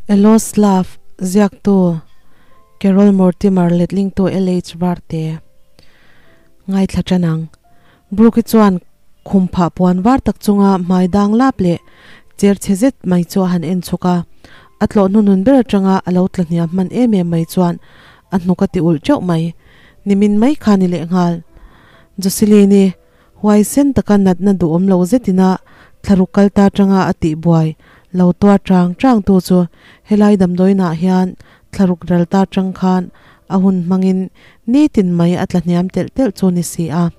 Eloslav, ziaktu Carol Mortimer letlingtu LH Varte. Ngaithla tan ang. Brooke-i chuan khum phah puan var tak chunga hmai dang lap leh cher chhe zet mai chu a han en chhuk a. A tlawh hnunun ber atanga a lo tla hniam hman em em mai chuan a hnuk a ti ulh teuh mai. Nimin mai kha ni lehnghal. Jocelyn-i Huaisen taka natna duhawm lo zetina thlaruk kal ta atanga a tihbuai lo tuar chang chang tu chu helai damdawiinah hian thlaruk ral ta atang khan a hun hmangin nitin mai a tla hniam telh telh chu ni si a.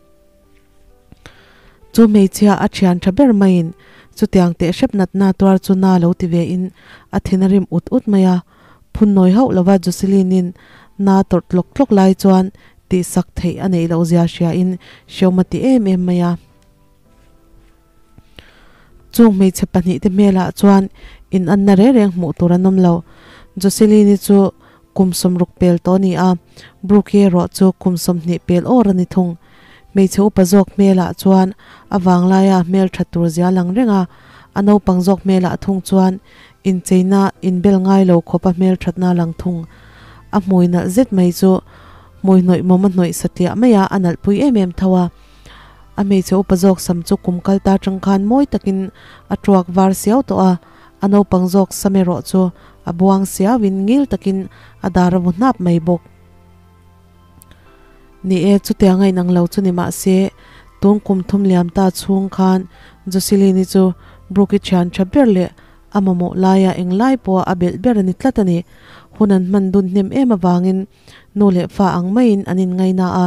Chu hmeichhia a thian tha ber maiin chutiang teh hrep natna tuar chu na lo ti ve in a thin a rim ut ut mai a. Phun nawi hauh lova Jocelyn-in na tawrh tlawk tlawk lai chuan tihsak theih a neih loh zia hria in hreawm a ti em em mai a. Chung hmeichhe pahnih te hmelah chuan in anna reng reng hmuh tur an awm lo. Jocelyn-i chu kum sawmruk pel tawh a ni a, Brooke-i erawh chu kum 20 pel awr a ni thung. Hmeichhe upa zawk hmelah chuan a vanglaia hmel that tur zia lang reng a, a naupang zawk hmelah thung chuan Incheina inbel ngai lo khawpa hmelthatna lang thung. A hmui nalh zet mai chu hmui hnawih mawm a hnawih satliah mai a, a nalhpui em em tho a. A hmeichhe upa zawk sam chu kum kal ta tang khan mawi takin a tuak var siau tawh a, a naupang zawk sam erawh chu a buang siauin ngil takin a dar a vu hnap mai bawk. Ni e, chutiang a inang lo chu ni mah se, tun kum thum liam ta chhung khan Jocelyn-i chu Brooke-i thian tha ber leh a mamawh laia eng lai pawha a belh ber a ni tlat a ni. Hun an hman dun hnem em avangin nu leh fa ang maiin an inngaina a,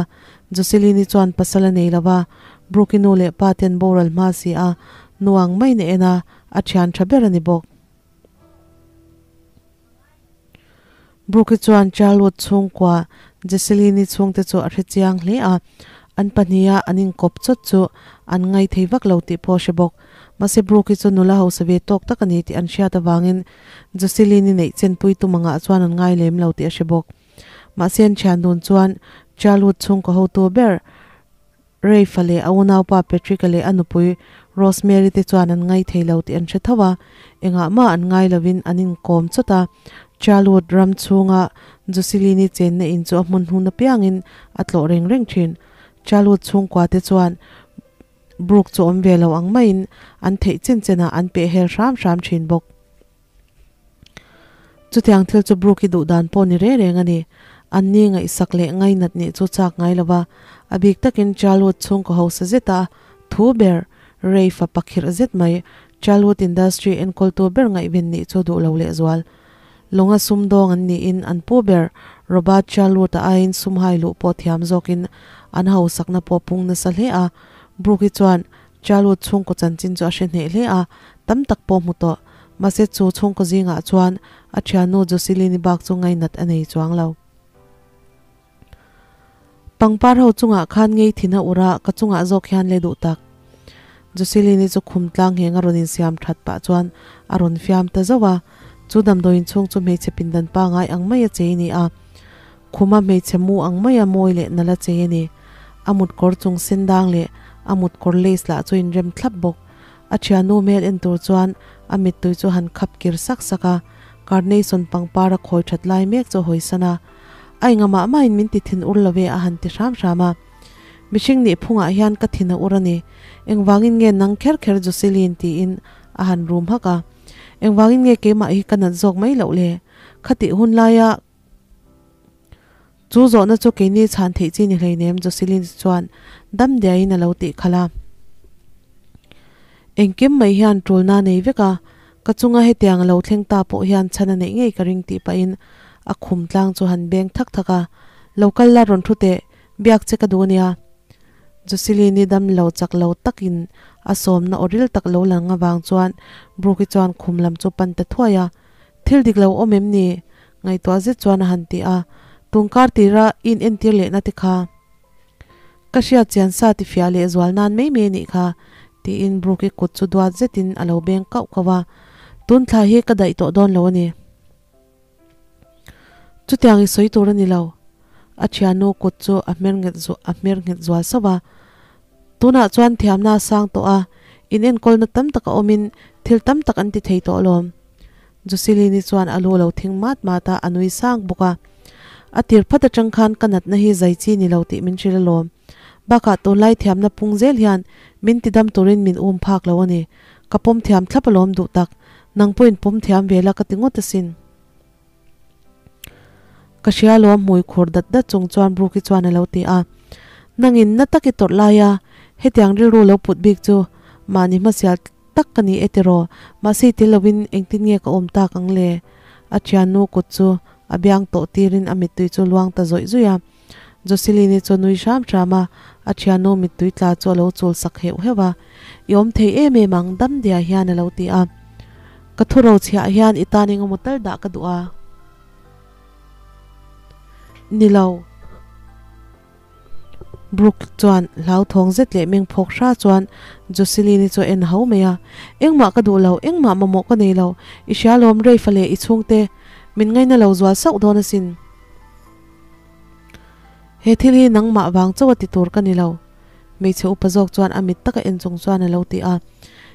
Jocelyn-i chuan pasal a nei lo va, Brooke-i nu leh pa ten boral hma si a, nu ang maiin a en a, a thian tha ber a ni bawk. Brooke-i chuan Charlotte chhungkua Jesseline-i chhungte chu a hre chiang hle a, an pahniha an inkawp chawt chu an ngaithei vak lo tih pawh a hre bawk. Mahse Brooke-i chu nula hausa ve tawk tak a ni tih an hriat avangin Jocelyn-i neih chenpui tum angah chuan an ngai lem lo tih a hre bawk. Mahse an thian dun chuan Charlotte chhungkaw hotu ber Rafe-a leh a unaupa Patrick-a leh a nupui Rosemary te chuan an ngai thei lo tih an hre tho a, engah mah an ngai lovin an inkawm chawt a. Charlwood ram chhunga Jocelyn-i chenna in chu a hmun hnun apiangin a tlawh reng reng thin. Charlwood chhungkua te chuan Brooke chu awm ve lo ang maiin an theih chen chenah an peh hel hram hram thin bawk. Chutiang thil chu Brooke-i duh dan pawh ni reng reng a ni. Anni ngaihsak leh ngainat nih chu chak ngai lo va, a bik takin Charlwood chhungkaw hausa zeta thu ber, Rafe-a pakhirh zet mai, Charlwood Industry enkawltu ber ngaihven nih chu duh lo lehzual. Lawnga sumdawng an niin an pu ber Robert Charlwood-a aiin sum hai luh pawh thiam zawkin an hausakna pawh pung nasa hle a, Brooke-i chuan Charlotte chhungkaw chanchin chu a hre hneh hle a, tam tak pawh hmu tawh. Mahse chu chhungkaw zingah chuan a thiannu Jocelyn-i bak chu ngainat a nei chuang lo. Pangpar ho chungah khan ngei thin a ur a, ka chungah zawk hian le duh tak. Jocelyn-i chu khum tlang ngheng a rawn insiam that pah chuan a rawn fiam ta zauh a, chu damdawiin chhung chu hmeichhe pindan pangai ang mai a chei ni a, Khuma hmeichhe mu ang maia mawi leh nala chei a ni. A mut kawr chung sen dang leh a mut kawr lace lah chu inrem thlap bawk. A thiannu hmel en tur chuan a mittui chu han khap kir sak sak a, carnation pangpar a khawi that lai mek chu a hawisan a. A enga mah mahin min ti thin ur lo ve a han ti hram hram a. Mihring nih phungah hian ka thin a ur a ni. Engvangin nge nang kher kher Jocelyn tiin a han rum hak a. Engvangin nge keimah hi ka nat zawk mai loh le? Khatih hun laia Chu zawhna chu keini chhan theih chi ni hleinem Jocelyn chuan dam diaiin a lo tih khalh a. Engkim mai hian tulna nei vek a, ka chunga hetiang a lo thleng ta pawh hian chhan a neih ngei ka ring tih pahin a khum tlang chu han beng thak thak a, Lo kal la rawn thu teh, biak che ka duh ania. Jocelyn-i dam lo chak lo takin a sawmna aw ril tak lo lang avang chuan Brooke-i chuan khum lam chu pan ta thuai a, Thil dik lo awm em ni? Ngaihtuah zet chuan a han ti a, Tungkar tira i in entir lehna te kha ka hriat chian sa ti fiah leh zual nan mai mai a nih kha, tiin Brooke-i kut chu duat zetin a lo beng kauh kauh a, Tun thla hi ka daih tawh dawn lo a ni. Chutiang i sawi tur a ni lo. A thiannu kut chu a hmer nghet a hmer nghet zual sauh a. Tunah chuan thiamna a sang tawh a, in enkawlna tam tak a awmin thil tam tak an ti thei tawh alawm. Jocelyn-i chuan a lu lo thing mat mat a, a nui sang bawk a. A tir phat atang khan ka natna hi zai chi ni lo tih min hrilh alawm. Bakah tunlai thiamna pung zel hian min tidam turin min um phak lo a ni. Ka pawm thiam thlap alawm duh tak, nang pawhin pawm thiam ve la ka ti ngawt asin. Ka hria alawm hmui khur dat dat chung chuan Brooke-i chuan a lo ti a. Nangin na tak i tawrh lai a, hetiang rilru lo put bik chu mahni hmasial tak ka ni e tiraw, mahse i tel lovin engtin nge ka awm tak ang le? A thiannu kut chu a biang tawh tirin a mittui chu luang ta zawih zawih a. Jocelyn-i chu a nui hram hram a, a thiannu mittui tla chu a lo chul sak heuh heuh a. I awm thei em em ang, dam diai hian a lo ti a. Ka thu ro chhiah hian i tan engemaw tal dah ka duh a. Ni lo. Brooke chuan hlauthawng zet leh meng phawk hra chuan Jocelyn-i chu a en ho mai a. Engmah ka duh lo, engmah mamawh ka nei lo. I hria lawm Rafe-a leh i chhungte min ngaina lo zual sauh dawn asin. He thil hi nangmah vang chauh a ti tur ka ni lo, hmeichhe upa zawk chuan a mit taka en chung chuan a lo ti a.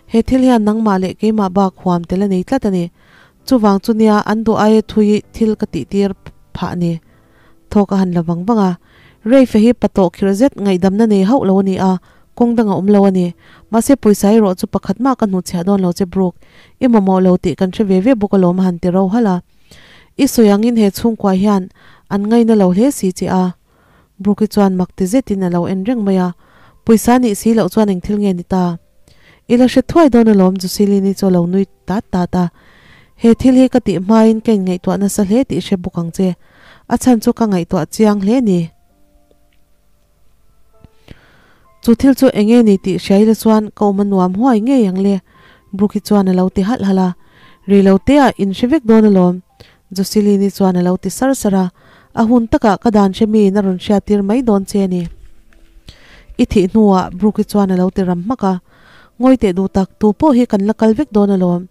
He thil hian nangmah leh keimah bak huam tel a nei tlat a ni. Chuvang chu nia an duh aia thui thil ka tih tir phah ni. Thawk a han la vang vang a. Rafe hi pa tawh khirh zet ngaihdamna nei hauh lo a ni a, kawng dang a awm lo a ni. Mahse pawisa erawh chu pakhat mah ka hnuchhiah dawn lo che Brooke. I mamawh lo tih kan hre ve ve bawk alawm a han ti ro halh a. I sawi angin he chhungkua hian an ngaina lo hle si che a. Brooke-i chuan mak ti zetin a lo en reng mai a, Pawisa nih si loh chuan eng thil nge ni ta? I la hre thuai dawn alawm Jocelyn-i chu a lo nui tat tat a. He thil hi ka tih hmain ka inngaihtuah nasa hle tih hre bawk ang che. A chhan chu ka ngaihtuah chiang hle ni. Chu thil chu eng nge ni tih hriai la chuan ka awm a nuam huai ngei ang le, Brooke-i chuan a lo ti halh halh a. Rei lo te ah in hre vek dawn alawm, Jocelyn-i chuan a lo ti sar sar a. A hun takah ka dan hre miin a rawn hriattir mai dawn che a ni. I thih hnuah Brooke-i chuan a lo ti ram hmak a. Ngawi teh duh tak, tu pawh hi kan la kal vek dawn alawm,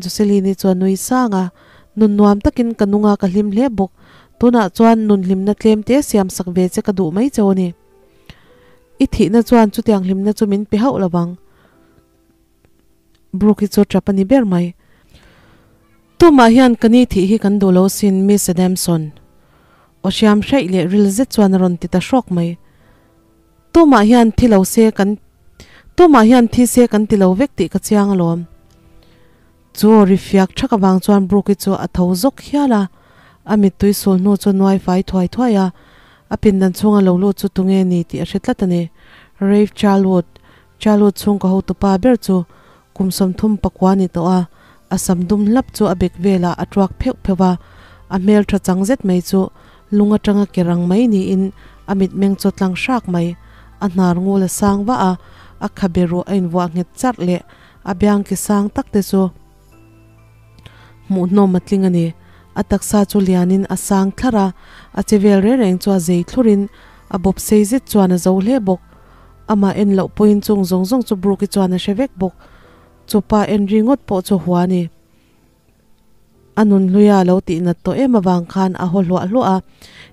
Jocelyn-i chuan nui sang a. Nun nuam takin ka nung a, ka hlim hle bawk. Tunah chuan nun hlimna tlem te siam sak ve che ka duh mai cheu a ni. I thihna chuan chutiang hlimna chu min pe hauh lo vang. Brooke hi chu tap a ni ber mai. Tumah hian ka ni thih hi kan duh lo sin Miss Adamson. Aw hriam hraih leh ril zet chuan a rawn ti ta hrawk mai. Tumah hian thi lo se kan Tumah hian thi se kan ti lo vek tih ka chiang alawm. Chu aw ri fiak thak avang chuan Brooke-i chu a tho zawk hial a, a mittui sul hnu chu nuai fai thuai thuai a, a pindan chhunga lo lut chu tunge ni tih a hre tlat a ni. Rafe Charlwood, Charlwood chhungkaw hotupa ber chu kum 30 pakua ni tawh a, a sam dum hlap chu a bek velah a tuak pheuh pheuh a, a hmel tha chang zet mai chu lung atanga ke rang mai niin a mitmeng chaw tlang hrak mai, a hnar ngul a sang vah a, a khabe ruh a invuah nghet charh leh A biang ki sang tak te chu hmuhnawm a tling a ni. A taksa chu lianin a sang thlar a, a che vel reng reng chu a zei thlurin a bawp sei zet chuan a zo hle bawk. Amah en loh pawhin chung zawng zawng chu Brooke-i chuan a hre vek bawk. Chu pa en ri ngawt pawh chu hua a ni. A nun hluia a lo tih nat tawh em avang khan a haw hluah hluah a,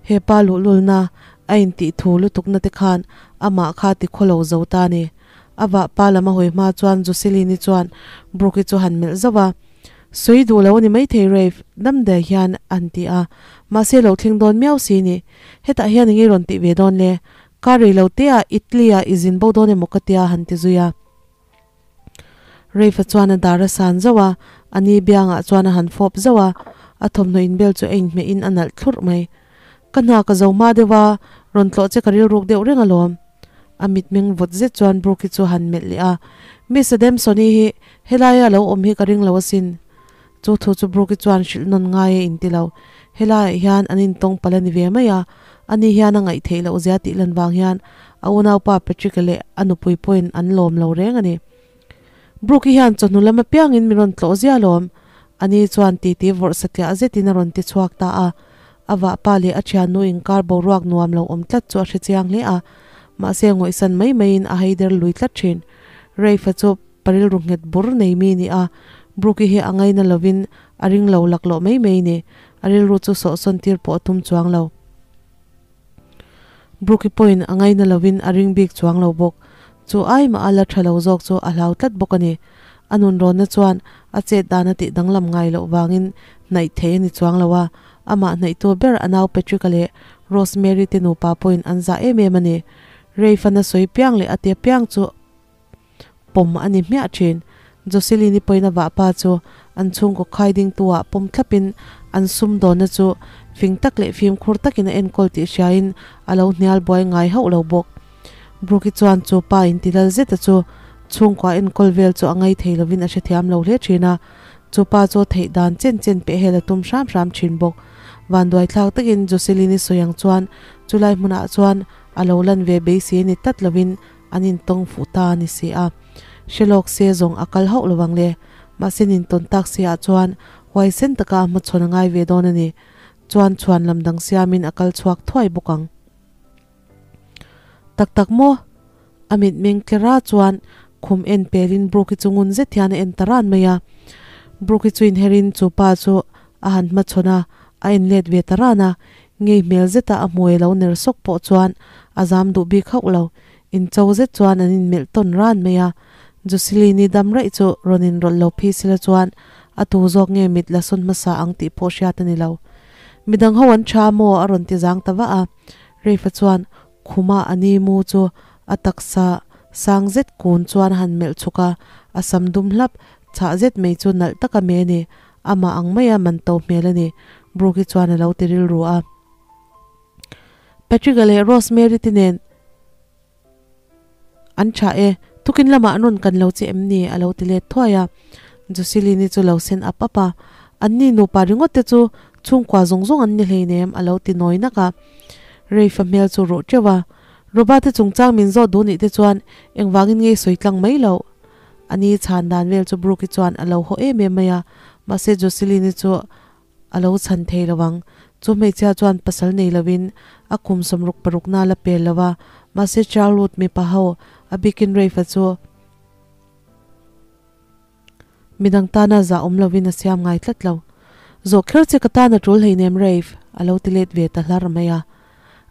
he pa luhlulna a intih thu lutukna te khan amah kha ti khaw lo zo ta a ni. A vah pa lam a hawi hma chuan Jocelyn-i chuan Brooke-i chu han melh zauh a, Sawi duh lo a ni maithei Rafe, dam daih hian a han ti a, mahse lo thleng dawn miau si ni. Hetah hian eng i rawn tih ve dawn le? Kar rei lo te-ah Italy-ah i zin bo dawn emaw ka tia a han ti zui a. Rafe-a chuan a dar a san zauh a, a ni biangah chuan a han fawp zauh a, a thawmhnaw inbel chu a inhmehin a nalh thlurh mai. Ka hna ka zo hma deuh a, rawn tlawh che ka rilruk deuh reng alawm. A mitmeng vawt zet chuan Brooke-i chu a han melh leh a, Miss Adamson-i hi helaia a lo awm hi ka ring lo asin. Chu thu chu Brooke-i chuan hrilh nawn ngai a inti lo. Helaiah hian an intawng palh a ni ve mai a, ani hian a ngaih theih loh zia tih lan vang hian a unaupa Patrick-a leh a nupui pawhin an lawm lo reng a ni. Brooke-i hian chawhnu lam apiangin min rawn tlawh zia alawm, ani chuan titi vawrh satliah zetin a rawn ti chhuak ta a. A vahpa leh a thiannu inkar boruak nuam lo awm tlat chu a hre chiang hle a, mahse ngawihsan mai maiin a haider lui tlat thin. Rafe-a chu Pa rilru nghet bur nei mi ni a, Brooke-i hi a ngaina lovin a ring lo laklawh mai mai ni. A rilru chu sawhsawn tir pawh a tum chuang lo. Brooke-i pawhin a ngaina lovin a ring bik chuang lo bawk. Chu ai mah a la tha lo zawk chu a hlau tlat bawk a ni. A nunrawnna chuan a chet dan a tih danglam ngai loh vangin hnaih thei a ni chuang lo a, amah hnaihtu ber a nau Patrick-a leh Rosemary te nupa pawhin an zah em em a ni. Rafe-an a sawi piang leh a ti apiang chu pawm a ni hmiah thin. Jocelyn-i pawhin a vahpa chu an chhungkaw khai dingtu-ah pawm thlapin an sumdawnna chu fing tak leh fimkhur takin a enkawl tih hriain a lo hnial buai ngai hauh lo bawk. Brooke-i chuan chu pa intilal zeta chu chhungkua enkawl vel chu a ngai thei lovin a hrethiam lo hle thin a, chu pa chu theih dan chen chen peh hel a tum hram hram thin bawk. Vanduaithlak takin Jocelyn-i sawi ang chuan chulai hmunah chuan a lo lan ve beisei a ni tlat lovin an intawng fuh ta a ni si a. Hre lawk se zawng a kal hauh lo ang le. Mahse nintawn tak si ah chuan huaisen taka a hmachhawn a ngai ve dawn a ni. Chuan chhuan lam dang siamin a kal chhuak thuai bawk ang. Tak tak maw? A mitmeng tlera chuan khum en pelin Brooke-i chu ngun zet hian a en ta ran mai a. Brooke-i chu inherin chu pa chu a han hmachhawn a, a en let ve ta ran a. Ngei hmel zeta a hmuai lo ner sawk pawh chuan a zam duh bik hauh lo. Incho zet chuan an inmelh tawn ran mai a. Jocelyn-i dam raih chu rawn inrawlh lo phei sela chuan a tu zawk nge mit la sawn hmasa ang tih pawh hriat a ni lo. Midang ho an tha maw? a rawn ti zang ta vah a. Reifa chuan khuma a ni mu chu a taksa sang zet kun chuan a han melh chhuk a, a sam dum hlap chhah zet mai chu nalh taka me a ni. Amah ang maia man to hmel a ni, Brooke-i chuan a lo ti rilru a. Patrick-a leh Rosemary te nen an tha e, tukin lamah an rawn kan lo che em ni? a lo ti let thuai a. Jocelyn-i chu lo sen ap ap a, Anni nupa ringawt te chu chhungkua zawng zawng an ni hleinem a lo ti nawi nak a. Rafe-a hmel chu ruh teuh a, Roba te chungchang min zawt duh nih te chuan engvangin nge sawi tlang mai loh? Ani chhan dan vel chu Brooke-i chuan a lo haw em em mai a, mahse Jocelyn-i chu a lo chhan thei lo ang. Chu hmeichhia chuan pasal nei lovin a kum 66 na la pel lo a, mahse Charlotte mipa ho a bikin Rafe-a chu midang tana zah awm lovin a siam ngai tlat lo. Zawh kher che ka tan a tul hleinem Rafe, a lo ti let ve ta hlar mai a.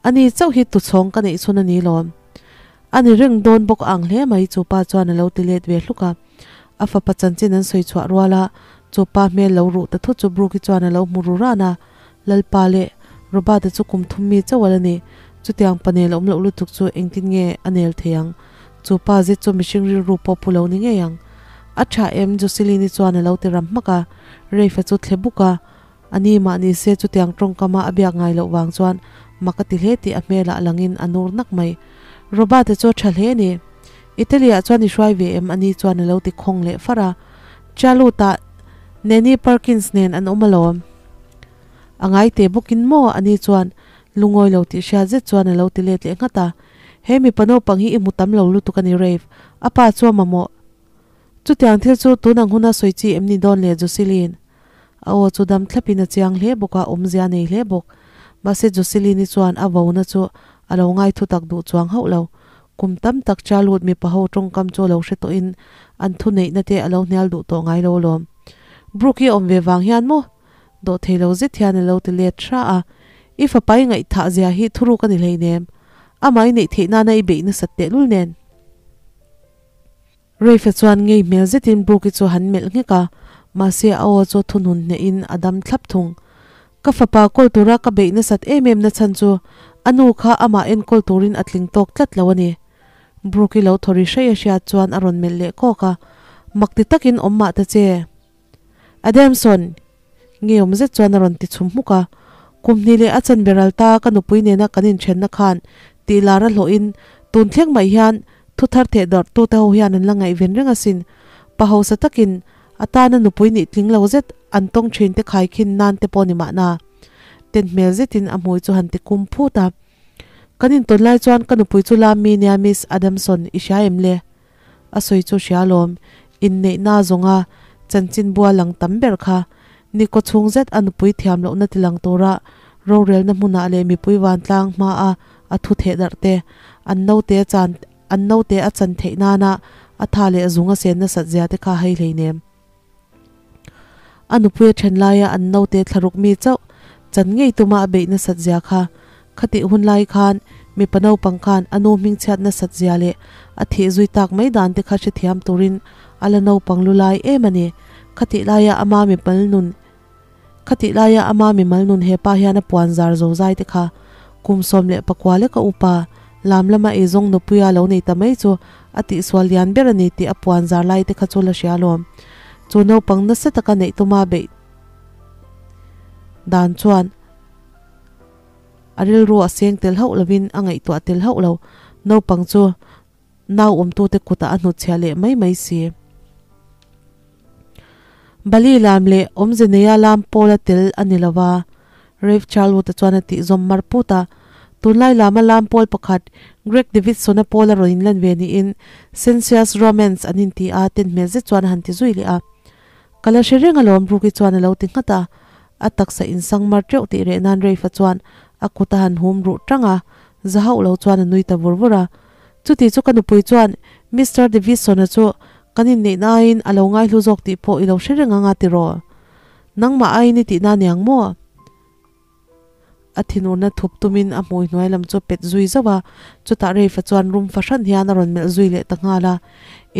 Ani chauh hi tuchhawng ka neih chhun a ni lawm. A ni reng dawn bawk ang hle mai chu pa chuan a lo ti let ve hluk a. A fapa chanchin an sawi chhuah rual a, chu pa hmel lo ruh ta thut chu Brooke-i chuan a lo hmu ru ran a. Lalpa leh Robert-a chu kum thum mi chauh al a ni. Chutiang pa nel awm loh lutuk chu engtin nge a nel thei ang? Chu pa zet chu mihring rilru pawh pu lo ni ngei ang. A tha em? Jocelyn-i chuan a lo ti ram hmak a. Rafe-a chu thle buk a. A ni mah ni se chutiang tawngkama a biak ngai loh vang chuan mak a ti hle tih a hmelah langin a nur nak mai. Robert-a chu a tha hle a ni. Italy-ah chuan i hruai ve em? A ni chuan a lo ti khawng leh far a. Charlotte-ah Nanny Perkins nen an awm alawm. A ngai teh bawkin maw? A ni chuan lungawi lo tih hriat zet chuan a lo ti let leh nghat a. He mipa naupang hi i hmu tam lo lutuk a ni Rafe. A pa chu a mamawh. Chutiang thil chu tun ang huna sawi chi em ni dawn le Jocelyn? A aw chu dam thlapin a chiang hle bawk a, awmzia a nei hle bawk. Mahse Jocelyn-i chuan a vona chu a lo ngai thutak duh chuang hauh lo. Kum tam tak Charlotte mipa ho tawngkam chu a lo hre tawhin an thuneihna te a lo hnial duh tawh ngai lo alawm. Brooke-i a awm ve vang hian maw? Dawh thei lo zet hian a lo ti let hra a. I fapa i ngaihthah zia hi thuruk a ni hleinem. Amah i neih theih nana i beih nasat tehlul nen. Rafe-a chuan ngei hmel zetin Brooke-i chu han melh nghek a, mahse a aw chu thunun hnehin a dam thlap thung. Ka fapa kawl tura ka beih nasat em em na chhan chu a nu kha amah enkawl turin a tling tawk tlat lo a ni. Brooke-i lo thaw ri hreih a hriat chuan a rawn melh leh kawk a, Mak ti takin awm mah ta che. Adamson! Ngeiawm zet chuan a rawn ti chhum hmuk a. Kum hnih leh a chan beral ta ka nupui nena kan inthenna khan tih lar a hlawhin tun thleng mai hian thu thar theh dawrh tute ho hian an la ngaihven reng asin. Pa hausa takin a tana nupui nih tling lo zet an tawng thin te khaikhin nan te pawh ni mahna. Ten hmel zetin a hmui chu han ti kum phut a. Kan intawn lai chuan ka nupui chu la mi nia Miss Adamson i hria em le? A sawi chu hria lawm, inneihna zawnga chanchin bua lang tam ber kha ni kaw chhung zet a nupui thiam lohna ti lang tura rorelna hmunah leh mipui vantlang hmaa a thu theh darh te, an naute a chan an naute a chan theih nana a tha leh zung a sen nasat zia te kha hei hleinem. A nupui a then laia an naute thlaruk mi chauh chan ngei tuma a beih nasat zia kha khatih hun lai khan Mipa naupang khan a nu hmingchhiat nasat zia leh a thih zui tak mai dan te kha hrethiam turin a la naupang lu lai em a ni. Khatih laia ama mimal nun Khatih laia ama mimal nun hepa hian a puan zar zo zai te kha kum 19 leka upa lam lama eizawng nupuia lo nei ta mai chu a tihsual lian ber a ni tih a puan zar lai te kha chu la hria alawm. Chu naupang nasa taka neih tuma beih dan chuan a rilru a seng tel hauh lovin a ngaihtuah tel hauh lo. Naupang chu nau awmtute kutah a hnutchhiah leh mai mai si. Bali lam leh awmze neia lam pawla tel a ni lo va, Rev Charlwood-a chuan a tih zawm mar put a. Tunlai lama lam pawl pakhat, Greg Davidson-a pawl a rawn inlan ve niin Sensuous Romance an inti a, ten hmel zet chuan a han ti zui leh a. Ka la hre reng alawm, Brooke-i chuan a lo ti nghat a. A taksa insang mar teuh tih reh nan Rafe-a chuan a kut a han hum ruh tang a, za hauh lo chuan a nui ta vur vur a. Chuti chu ka nupui chuan Mister Davidson-a chu kan inneihna aiin a lo ngaihlu zawk tih pawh i lo hre reng anga tiraw? Nangmah aiin i tihna aniang maw? A thinurna thup tumin a hmui hnuai lam chu pet zui zauh a, chutah Rafe-a chuan rum fahran hian a rawn melh zui leh ta nghal a,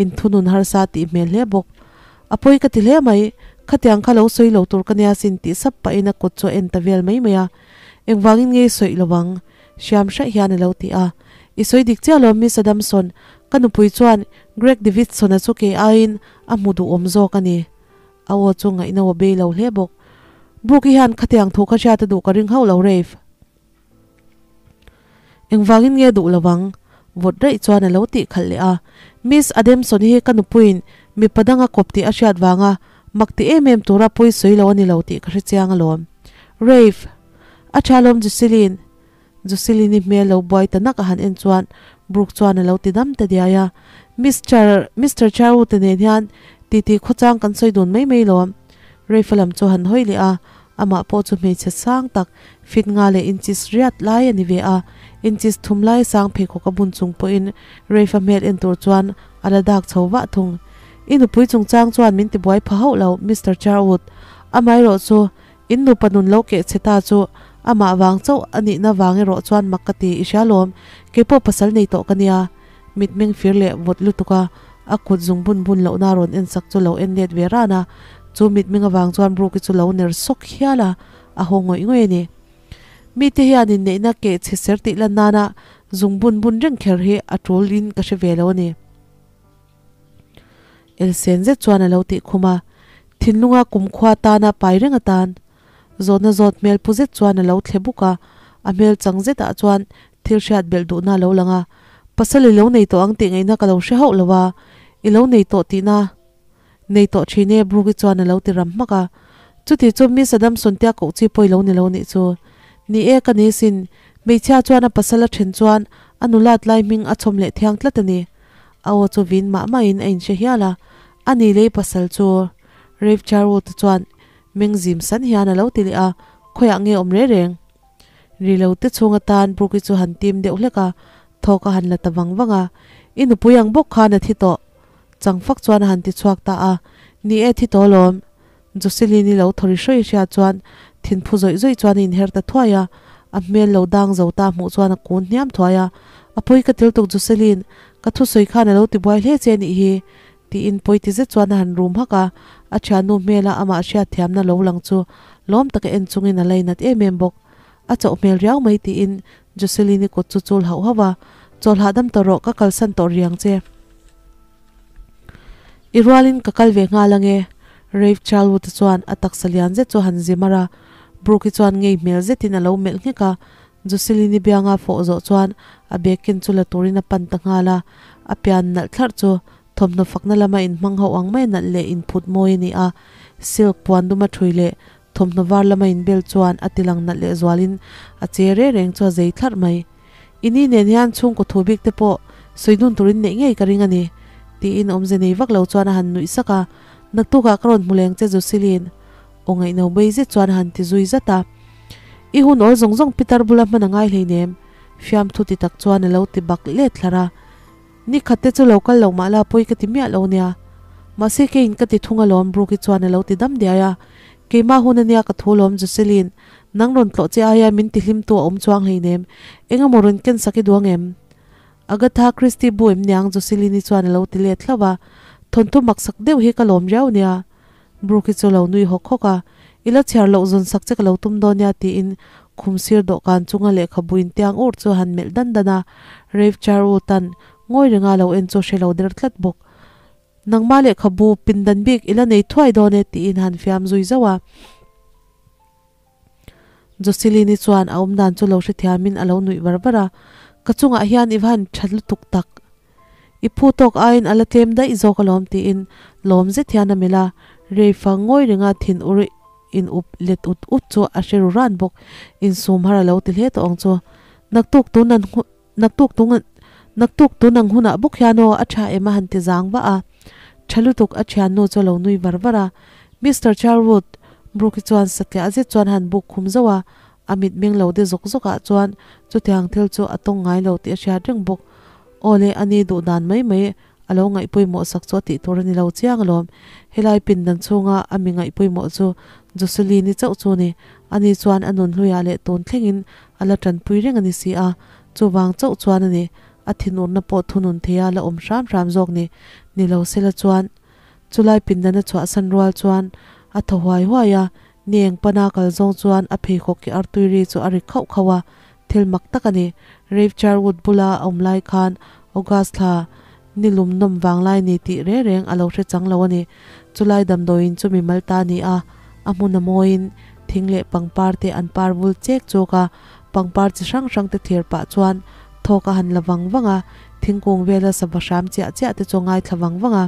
inthunun harsa tih hmel hle bawk. A pawi ka ti hle mai, khatiang kha lo sawi lo tur ka nia sin tih sap pahin a kut chu a en ta vel mai mai a, engvangin nge i sawi lo ang? Hriam hraih hian a lo ti a. I sawi dik chiah lo Miss Adamson, ka nupui chuan Greg Davidson-a chu kei aiin a hmu duhawm zawk a ni. A aw chu ngaihno a bei lo hle bawk. Brooke-i hian khatiang thu kha hriat a duh ka ring hauh lo Rafe. Engvangin nge duh lo ang? Vawt raih chuan a lo tih khalh leh a. Miss Adamson-i hi ka nupuiin mipa dang a kawp tih a hriat vanga mak ti em em tura pawi sawi lo a ni lo tih ka hre chiang alawm. Rafe! A tha lawm Jocelyn. Jocelyn-i hmel lo buai ta nak a han en chuan Brooke chuan a lo ti dam ta diai a. Mister, Mister Charwood-a nen hian titi khawchang kan sawi dun mai mai lawm. Rafe-a lam chu a han hawi leh a, amah pawh chu hmeichhe sang tak, fit nga leh inches riat lai a ni ve a. Inches thum lai sang pheikhawk a bun chung pawhin Rafe-a hmel en tur chuan a la dak chho vah thung. I nupui chungchang chuan min tibuai pha hauh lo, Mister Charwood. Amaherawh chu In nupa nun lo keh che ta chu amah vang chauh a nihna vang erawh chuan mak ka ti, i hria lawm, keipawh pasal nei tawh ka nia. Mitmeng fir leh vawt lutuk a, a kut zung bun bun lohna rawn en sak chu lo en let ve ran a, chu mitmeng avang chuan Brooke-i chu lo ner sawk hial a, a haw ngawih ngawih a ni. Mite hian inneihna keh chhe ser tih lan nana zung bun bun reng kher hi a tul in ka hre ve lo a ni. Elsen zet chuan a lo tih khum a, thinlunga kumkhua tana pai reng atan. Zawhna zawt hmel pu zet chuan a lo thle buk a, a hmel chang zetah chuan thil hriat belh duhna a lo lang a, Pasal i lo nei tawh ang tih ngaihna ka lo hre hauh lo a, i lo nei tawh tihna nei tawh thin e Brooke-i chuan a lo ti ram hmak a. Chuti chu Miss Adamson tia koh chi pawh i lo ni lo nih chu. Ni e ka ni sin, hmeichhia chuan a pasal a then chuan a nulat lai hming a chhawm leh thiang tlat a ni. A aw chu vin mah mahin a inhre hial a, a ni lei pasal chu Rev Charwood-a chuan meng zim san hian a lo ti leh a, khawiah nge awm reng reng? Ri lo te chhung atan Brooke-i chu han tim deuh hlek a, thawk a han la ta vang vang a, I nupui ang bawk khan a thi tawh. Chang fak chuan a han ti chhuak ta a, Ni e thi tawh alawm. Jocelyn-i lo thawri hrawi hria chuan thinphu zawih zawih chuan a inher ta thuai a, a hmel lo dang zo ta hmuh chuan a kun hniam thuai a, A pawi ka tel tuk Jocelyn, ka thusawi khan a lo ti buai hle che anih hi, tiin pawi ti zet chuan a han rum hak a, a thiannu hmela amah hriatthiamna lo lang chu lawm taka en chungin a lainat em em bawk. A chauh hmel riau mai tiin Jocelyn-i kut chu chul hauh hauh a, Chawl hahdam tawh rawh, ka kalsan tawh riang che. I rualin ka kal ve nghal ange. Rafe Charlwood-a chuan a taksa lian zet chu a han zi mar a, Brooke-i chuan ngei hmel zetin a lo melh nghek a. Jocelyn-i bianga fawh zawh chuan a bag ken chu la turin a pan ta nghal a, a pian nalh thlarh chu thawmhnaw fakna lama inhmang ho ang mai nalh leh inphut mawi a ni a, silk puan duma ṭhui leh thawmhnaw var lama inbel chuan a tilang nalh leh zualin a che reng reng chu a zei thlarh mai. I ni nen hian chhungkaw thu bik te pawh sawi dun turin neih ngei ka ring a ni, tiin awmze nei vak lo chuan a han nuih sak a, Naktukah ka rawn hmu leng che Jocelyn, aw ngaihno bei zet chuan a han ti zui zat a. I hun awl zawng zawng pitar bula hman a ngai hleinem, fiamthu ti tak chuan a lo ti bak let thlar a. Ni khat te chu lo kal lo mah la pawi ka ti miah lo nia. Mahse keiin ka ti thung alawm Brooke-i chuan a lo ti dam diai a. Keimah hun ania ka thu lawm Jocelyn. Nang rawn tlawh che aia min ti hlim tu a awm chuang hleinem. Eng emaw rawn ken sak i duang em? Agatha Christie bu em niang Jocelyn-i chuan a lo ti let hlauh a. Thawnthu maksak deuh hi ka lawm riau nia. Brooke-i chu a lo nui hawk hawk a. I la chhiar loh zawn sak che ka lo tum dawn nia tiin khum sir dawhkan chunga lehkhabu intiang ur chu a han melh dan dan a. Rev Charwood-a'n ngawi renga a lo en chu a hre lo der tlat bawk. Nangmah lehkhabu pindan bik i la nei thuai dawn e tiin han fiam zui zauh a. Jocelyn-i chuan a awmdan chu lo hrethiamin a lo nuih var var a, Ka chungah hian i va han tha lutuk tak. I phu tawk aiin a la tlem daih zawk alawm tiin lawm zet hian a melh a, Reifa ngawi renga thin ur in up let ut ut chu a hre ru ran bawk. Insum har a lo ti hle tawh ang chu. Naktuk tun an Naktuk tung naktuk tun ang hunah bawk hian aw a tha em a han ti zang vah a. Tha lutuk a thiannu chu a lo nui var var a. Mister Charwood, Brooke-i chuan satliah zet chuan han buk khum zauh a, a mit meng lo de zawk zawk ah chuan chutiang thil chu a tawng ngai lo tih a hriat reng bawk. Aw le, a ni duh dan mai mai a lo ngaihpawimawh sak chu a tih tur a ni lo chiang alawm. Helai pindan chhunga a mi ngaihpawimawh chu Jocelyn-i chauh chu ni. Ani chuan a nun hluiah leh tun thlengin a la tanpui reng a ni si a, chuvang chauh chuan a ni, a thinurna pawh thunun theia la awm hram hram zawk ni, ni lo sela chuan. Chulai pindana chhuahsan rual chuan a thaw huai huai a, ni eng pana kal zawng chuan a pheikhawk ki artui ri chu a ri khauh khauh a, thil mak tak a ni. Rev Charwood bula a awm lai khan August thla ni lum nawm vang lai ni tih reng reng a lo hre chang lo a ni. Chulai damdawiin chu mimal ta a ni a, a hmun a mawiin thing leh pangpar te an par vul chek chuk a, pangpar chi hrang hrang te thlir pah chuan thawk a han la vang vang a, thingkung vela sava hram chiah chiah te chu a ngaithla vang vang a.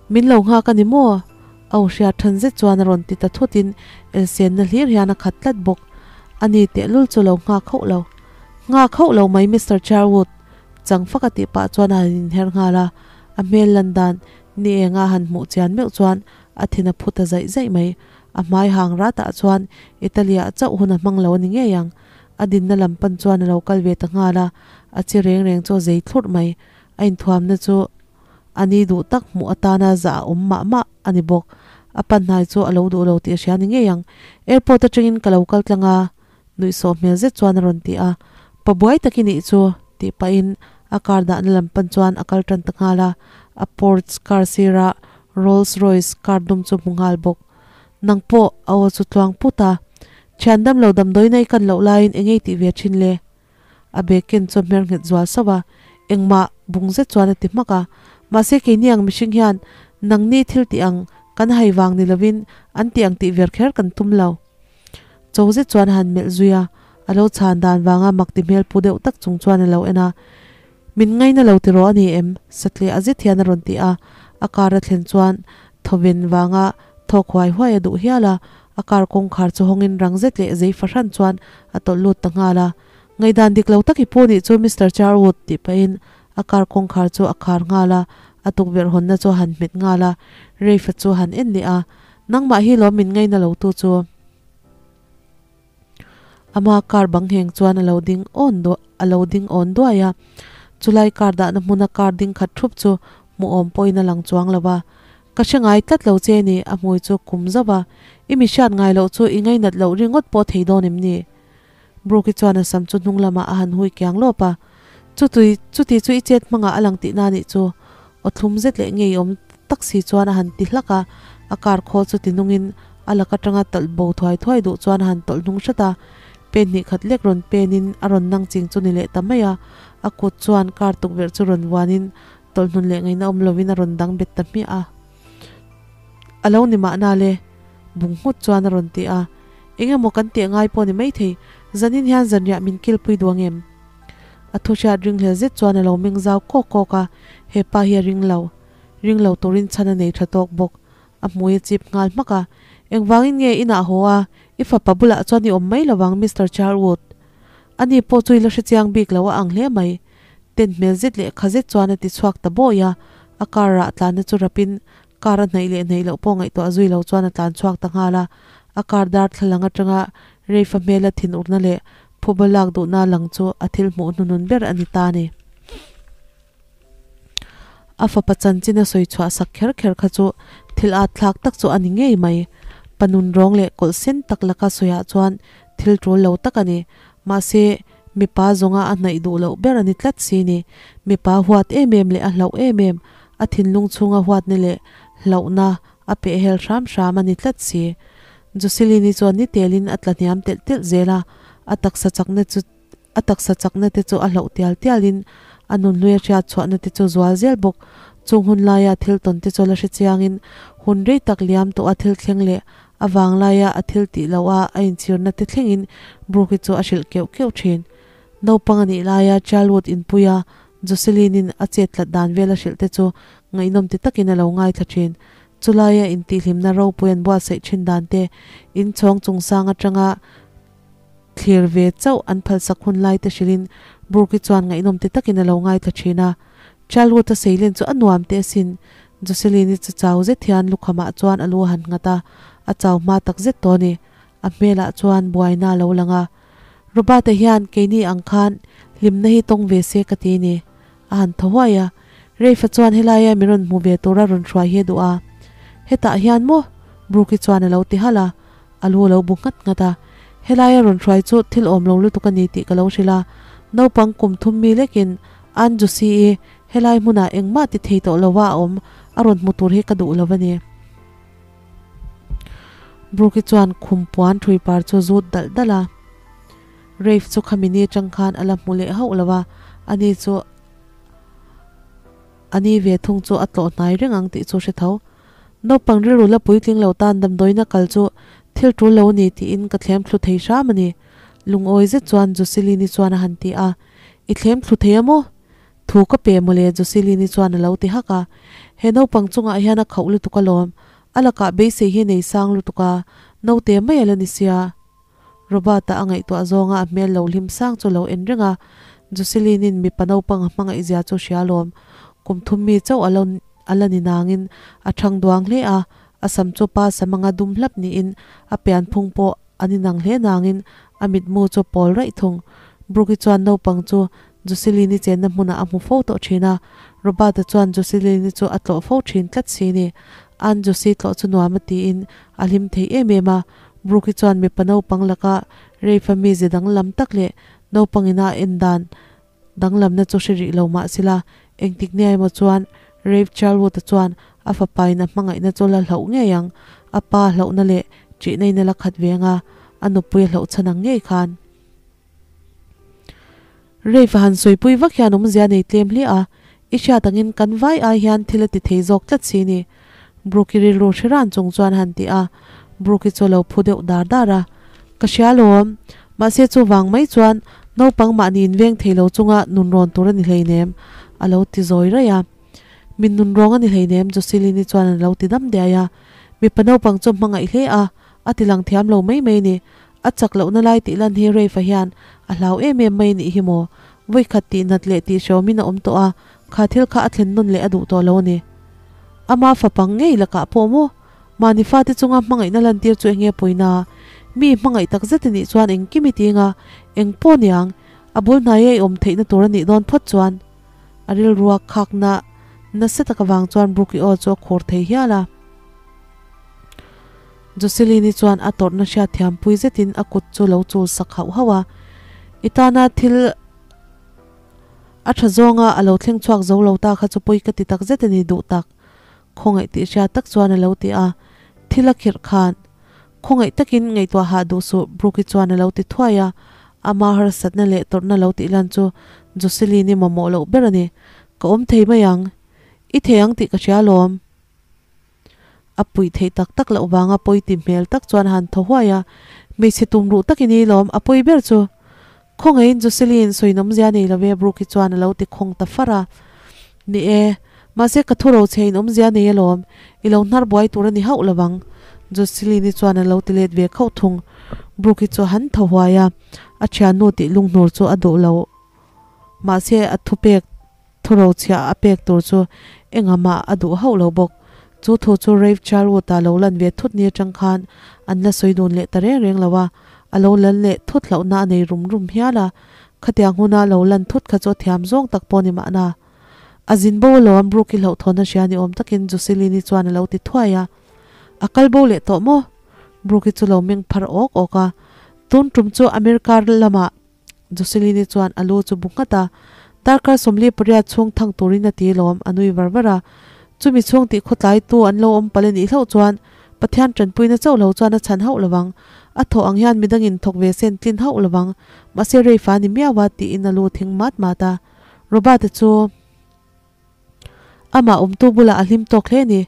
Min lo nghak a ni maw? Au hriat than zet chuan a rawn ti ta thutin elsenna hlir hian a khat tlat bawk. A ni tehlul chu lo nghak hauh lo. Nghak hauh lo mai Mister Charwood! Chang fak a tih pah chuan a han inher nghal a, a hmel lan dan ni enga han hmuh chian meuh chuan a thin a phu ta zaih zaih mai. A hmai hang rat ah chuan Italy ah chauh hun a hmang lo a ni ngei ang. A dinna lam pan chuan a lo kal ve ta nghal a, a chi reng reng chu a zei thlurh mai. A inthuamna chu a ni duh tak hmuh atana zah a awm mah mah a ni bawk. A panhnai chu a lo duh lo tih a hria ni ngei ang. Airport atangin ka lo kal tlang a, nuihsawh hmel zet chuan a rawn ti a. Pa buai tak i nih chu, tih pahin a car dahna lam pan chuan a kal tan ta nghal a. A Porsche car sirah Rolls Royce car dum chu hmu nghal bawk. Nang pawh a aw chu tluang put a. Thian dam lo damdawi i kan loh laiin eng ei tih ve thin le? A bag ken chu a hmer nghet zual sauh a, engmah bung zet chuan a ti hmak a. Mahse keini ang mihring hian nangni thil tih ang kan hai vang ni lovin an tih ang tih ver kher kan tum lo. Cho zet chuan a han melh zui a, a lo chhan dan vanga mak ti hmel pu deuh tak chung chuan a lo en a. Min ngaina lo tiraw a ni em? Satle a zet hian a rawn ti a, a car a thlen chuan thawven vanga thawk huai huai a duh hial a, a car kawngkhar chu hawngin rang zet leh zei fahran chuan a tawlh lut ta nghal a. Ngaihdan dik lo tak i pu nih chu Mister Charwood tih pahin a car kawngkhar chu a khar nghal a, a tukverh hawnna chu a han hmet nghal a, Rafe-a chu a han en leh a, Nangmah hi lawm min ngaina lo tu chu. Ama car bang ngheng chuan a lo ding awn duah a lo ding awn duai a, chulai car dahna hmuna car ding khat thup chu hmuhawm pawhin a lang chuang lo a. Ka hre ngai tlat lo che ni, a hmui chu kum zauh a, i mi hriat ngai loh chu i ngainat loh ringawt pawh thei dawn em ni? Brooke-i chuan a sam chu hnung lamah a han hui kiang lawp a, Chutui, chuti chu i chet hmangah a lang tihna nih chu, aw thlum zet leh ngeiawm tak si chuan a han ti hlak a, a car khawl chu ti nungin a lak atanga tawlh bo thuai thuai duh chuan a han tawlh hnung hrat a, pen hnih khat lek rawn penin a rawn nang ching chu ni leh ta mai a, a kut chuan car tukverh chu rawn vuanin tawlh hnun leh ngaihna awm lovin a rawn dang bet ta hmiah a. A lo ni mahna le, bung nghut chuan a rawn ti a, eng emaw kan tih ngai pawh ni maithei, zanin hian zanriah min kilpui duh ang em? A thu hriat ringhlel zet chuan a lo meng zau kawk kawk a, he pa hi a ring lo. Ring lo turin chhan a nei tha tawk bawk. A hmui a chip nghal hmak a, Engvangin nge inah haw a, i fapa bulah chuan i awm mai lovang Mister Charwood. Ani pawh chu i la hrechiang bik lo a ang hle mai. Ten hmel zet leh kha zet chuan a ti chhuak ta bawi a, a car rah tlanna chu rapin car a hnaih leh hnaih loh pawh ngaihtuah zui lo chuan a tlan chhuak ta nghal a, a car dar thlalang atanga Reifa hmela thinurna leh phuba lak duhna lang chu a thil hmuh hnunun ber a ni ta a ni. A fapa chanchin a sawi chhuah sak kher kher kha chu thil at thlak tak chu a ni ngei mai. Pa nunrawng leh kawlh sen tak laka sawiah chuan thil tul lo tak a ni. Mahse, mipa zawnga a hnaih duh loh ber a ni tlat si ni. Mipa huat em em leh a hlauh em em, a thinlung chhunga huatna leh hlauhna a pehhel hram hram a ni tlat si. Jocelyn-i chuan ni telin a tla hniam telh telh zel a, a taksa chakna chu a taksa chakna te chu a hlauh tial tialin a nunhlui a hriat chhuahna te chu zual zel bawk. Chung hun laia thil tawn te chu la hre chiangin hun rei tak liam tawh a thil thleng leh a vang laia a thil tih loh a a inchhirna te thlengin Brooke-i chu a hrilh keuh keuh thin. Naupang a nih laia Charlwood inpuia Jocelyn-in a chet tlat dan vel a hrilh te chu ngaihnawm ti takin a lo ngaithla thin. Chulaia intihhlimna ropui an buatsaih thin dan te, inchhawng chungsang atanga thlir ve chauh an phalsak hun lai te hrilhin Brooke-i chuan ngaihnawm ti takin a lo ngaithla thin a. Charlwood-a seilen chu a nuam teh asin. Jocelyn-i chu chau zet hian lukhamah chuan a lu a han nghat a, a chau hma tak zet tawh a ni. A hmelah chuan buaina a lo lang a. Robert-a hian keini ang khan hlimna hi tawng ve se ka ti ni. A han thaw huai a. Reifa chuan helaia mi rawn hmu ve tura rawn hruai hi a duh a. Hetah hian maw? Brooke-i chuan a lo ti halh a. A lu a lo bu nghat nghat a. Helaia rawn hruai chu thil awm lo lutuk a ni tih ka lo hrilh a. Naupang kum thum mi lekin Aunt Josie-i helai hmunah engmah ti thei tawh lova a awm a rawn hmu tur hi ka duh lo a ni. Brooke-i chuan khum puan thui par chu zut dalh dalh a. Rafe chu khami ni atang khan a la hmu leh hauh lo a, ani chu a ni ve thung chu a tlawh hnai reng ang tih chu hre tho. Naupang rilru la puitling lo tan damdawiina kal chu thil tul lo a ni tiin ka thlem thlu thei hram a ni. Lungawi zet chuan Jocelyn-i chuan a han ti a, I thlem thlu thei a maw? Thu ka pe mawle Jocelyn-i chuan a lo ti hak a. He naupang chungah hian a khauh lutuk alawm, a lakah beisei hi nei sang lutuk a, naute mai a la ni sia. Robert-a a ngaihtuah zawnga a hmel lo hlim sang chu lo en reng a, Jocelyn-in mipa naupang a hmangaih zia chu hria alawm. Kum thum mi chauh a lo a la ni nangin a thang duang hle a, a sam chu pa sam anga dum hlap niin a pianphung pawh a ni nang hle nangin a mitmu chu pawl raih thung. Brooke-i chuan naupang chu Jocelyn-i chenna hmunah a hmu fo tawh thin a, Robert-a chuan Jocelyn-i chu a tlawh fo thin tlat si ni. Aunt Josie tlawh chu nuam a tiin a hlim thei em em a, Brooke-i chuan mipa naupang laka Rafe-a mize danglam tak leh naupangina a en dan danglamna chu hre rih lo mah sela, engtik nia emaw chuan Rafe Charlwood-a chuan a fapain a hmangaihna chu la hlauh ngei ang, a pa hlauhna leh ṭihna-in a la khat ve ang a, a nupui a hlauh chhan ang ngei khan. Rafe a han sawipui vak hian awmzia nei tlem hle a, i hriat angin kan vai ai hian thil a ti thei zawk tlat si ni. Brooke-i rilru hre ran chung chuan a han ti a, Brooke-i chu a lo phu deuh dar dar a. Ka hria alawm, mahse chuvang mai chuan naupang mahni inveng thei lo chunga nun rawn tur a ni hleinem, a lo ti zawi raih a. Min nun rawng a ni hleinem, Jocelyn-i chuan a lo ti dam diai a. Mipa naupang chu a hmangaih hle a, a ti lang thiam lo mai mai a ni. A chak lohna lai tih lan hi Rafe-a hian a hlau em em mai nih hi maw? Vawikhat tih nat leh tih hreawmin a awm tawh a, kha thil kha a thlen nawn leh a duh tawh lo a ni. Ama fapang ngei lakah pawh maw? Mahni fate chunga hmangaihna lantir chu enge pawina? Mi hmangaih tak zet i nih chuan engkim i ting a, eng pawh niang, a bul hnaia i awm theihna tur a nih dawn phawt chuan. A rilrua khakna nasa tak avang chuan Brooke-i aw chu a khur thei hial a. Jocelyn-i chuan a tawrhna hriatthiampui zetin a kut chu lo chul sak hauh hauh a, I tana thil a tha zawnga a lo thleng chhuak zo lo ta kha chu pawi ka ti tak zet a ni duh tak. Khawngaih tih hriat tak chuan a lo ti a, thil a khirh khan. Khawngaih takin ngaihtuah hah duh suh Brooke-i chuan a lo ti thuai a, ama harsatna leh tawrhna lo tih lan chu Jocelyn-i mamawh loh ber a ni. Ka awm thei mai ang. I thei ang tih ka hria alawm. A puih theih tak tak loh vanga pawi ti hmel tak chuan a han thaw huai a, Hmeichhe tum ruh takin i lawm, a pawi ber chu. Khawngaihin Jocelyn sawinawmzia nei lo ve Brooke-i chuan a lo ti khawng ta far a. Ni e, mahse ka thu ro che in awmzia nei alawm, i lo hnar buai tur a ni hauh lovang Jocelyn-i chuan a lo ti let ve khauh thung. Brooke-i chu a han thaw huai a, a thiannu tih lunghnur chu a duh lo. Mahse a thupek Thurochhiah a pek tur chu engah mah a duh hauh lo bawk. Chu thu chu Rafe Charwood-a lo lan ve thut ni atang khan an la sawi dun leh ta reng reng lo a, a lo lan leh thut hlauhna a nei rum rum hial a. Khatiang huna lo lan thut kha chu a thiam zawng tak pawh a ni mahna. A zin bo alawm, Brooke-i hlauhthawn a hria ni awm takin Jocelyn-i chuan a lo ti thuai a. A kal bo leh tawh maw? Brooke-i chu lo meng phar awk awk a, Tun tum chu America lamah Jocelyn-i chuan a lu chu bu nghat a, Darkar 48 chhung thang turin a ti lawm, a nui var var a. Chumi chhung tih khawtlai tu an lo awm palh a nih hlauh chuan Pathian tanpuina chauh lo chuan a chhan hauh lovang. A thawh ang hian midangin thawk ve sen tlin hauh lovang, mahse reifa ni miau a tiin a lu thing mat mat a. Robert-a chu amah awmtu bulah a hlim tawk hle a ni.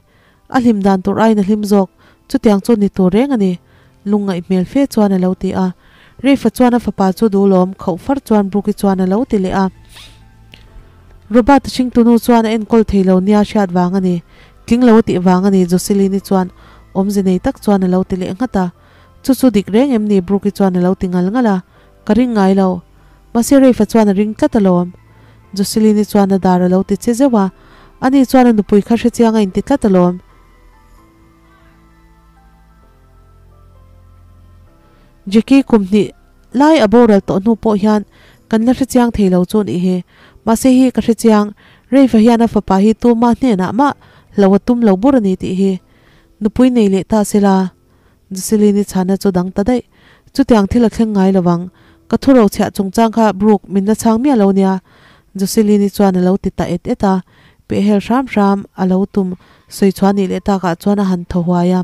A hlim dan tur aiin a hlim zawk, chutiang chu ni tur reng a ni, lungngaih hmel fe chuan a lo ti a. Reifa chuan a fapa chu duhlawm khauh far chuan Brooke-i chuan a lo ti leh a. Robert-a hringtunu chuan a enkawl thei lo nia hriat vang a ni. Tling lo a tih vang a ni, Jocelyn-i chuan awmze nei tak chuan a lo ti leh nghat a. Chu chu dik reng em ni? Brooke-i chuan a lo ti ngal ngal a. Ka ring ngai lo. Mahse Rafe-a chuan a ring tlat alawm. Jocelyn-i chuan a dar a lo ti che zeuh a. Ani chuan a nupui kha hrechiang a inti tlat alawm. Jackie kum hnih lai a boral tawh hnu pawh hian kan la hrechiang thei lo chu nih hi. Mahse hi ka hrechiang, Rafe-a hian a fapa hi tuma hnenah mah hlo a tum lo bur a ni tih hi. Nupui nei leh ta se la. Jocelyn-i chhana chu dang ta daih. Chutiang thil a thleng ngai lo vang. Ka thu rochhiah chungchang kha Brooke min la chhang miah lo nia. Jocelyn-i chuan a lo ti ta et et a. Pehhel hram hram a lo tum sawi chhuah nih leh takah chuan a han thaw huai a.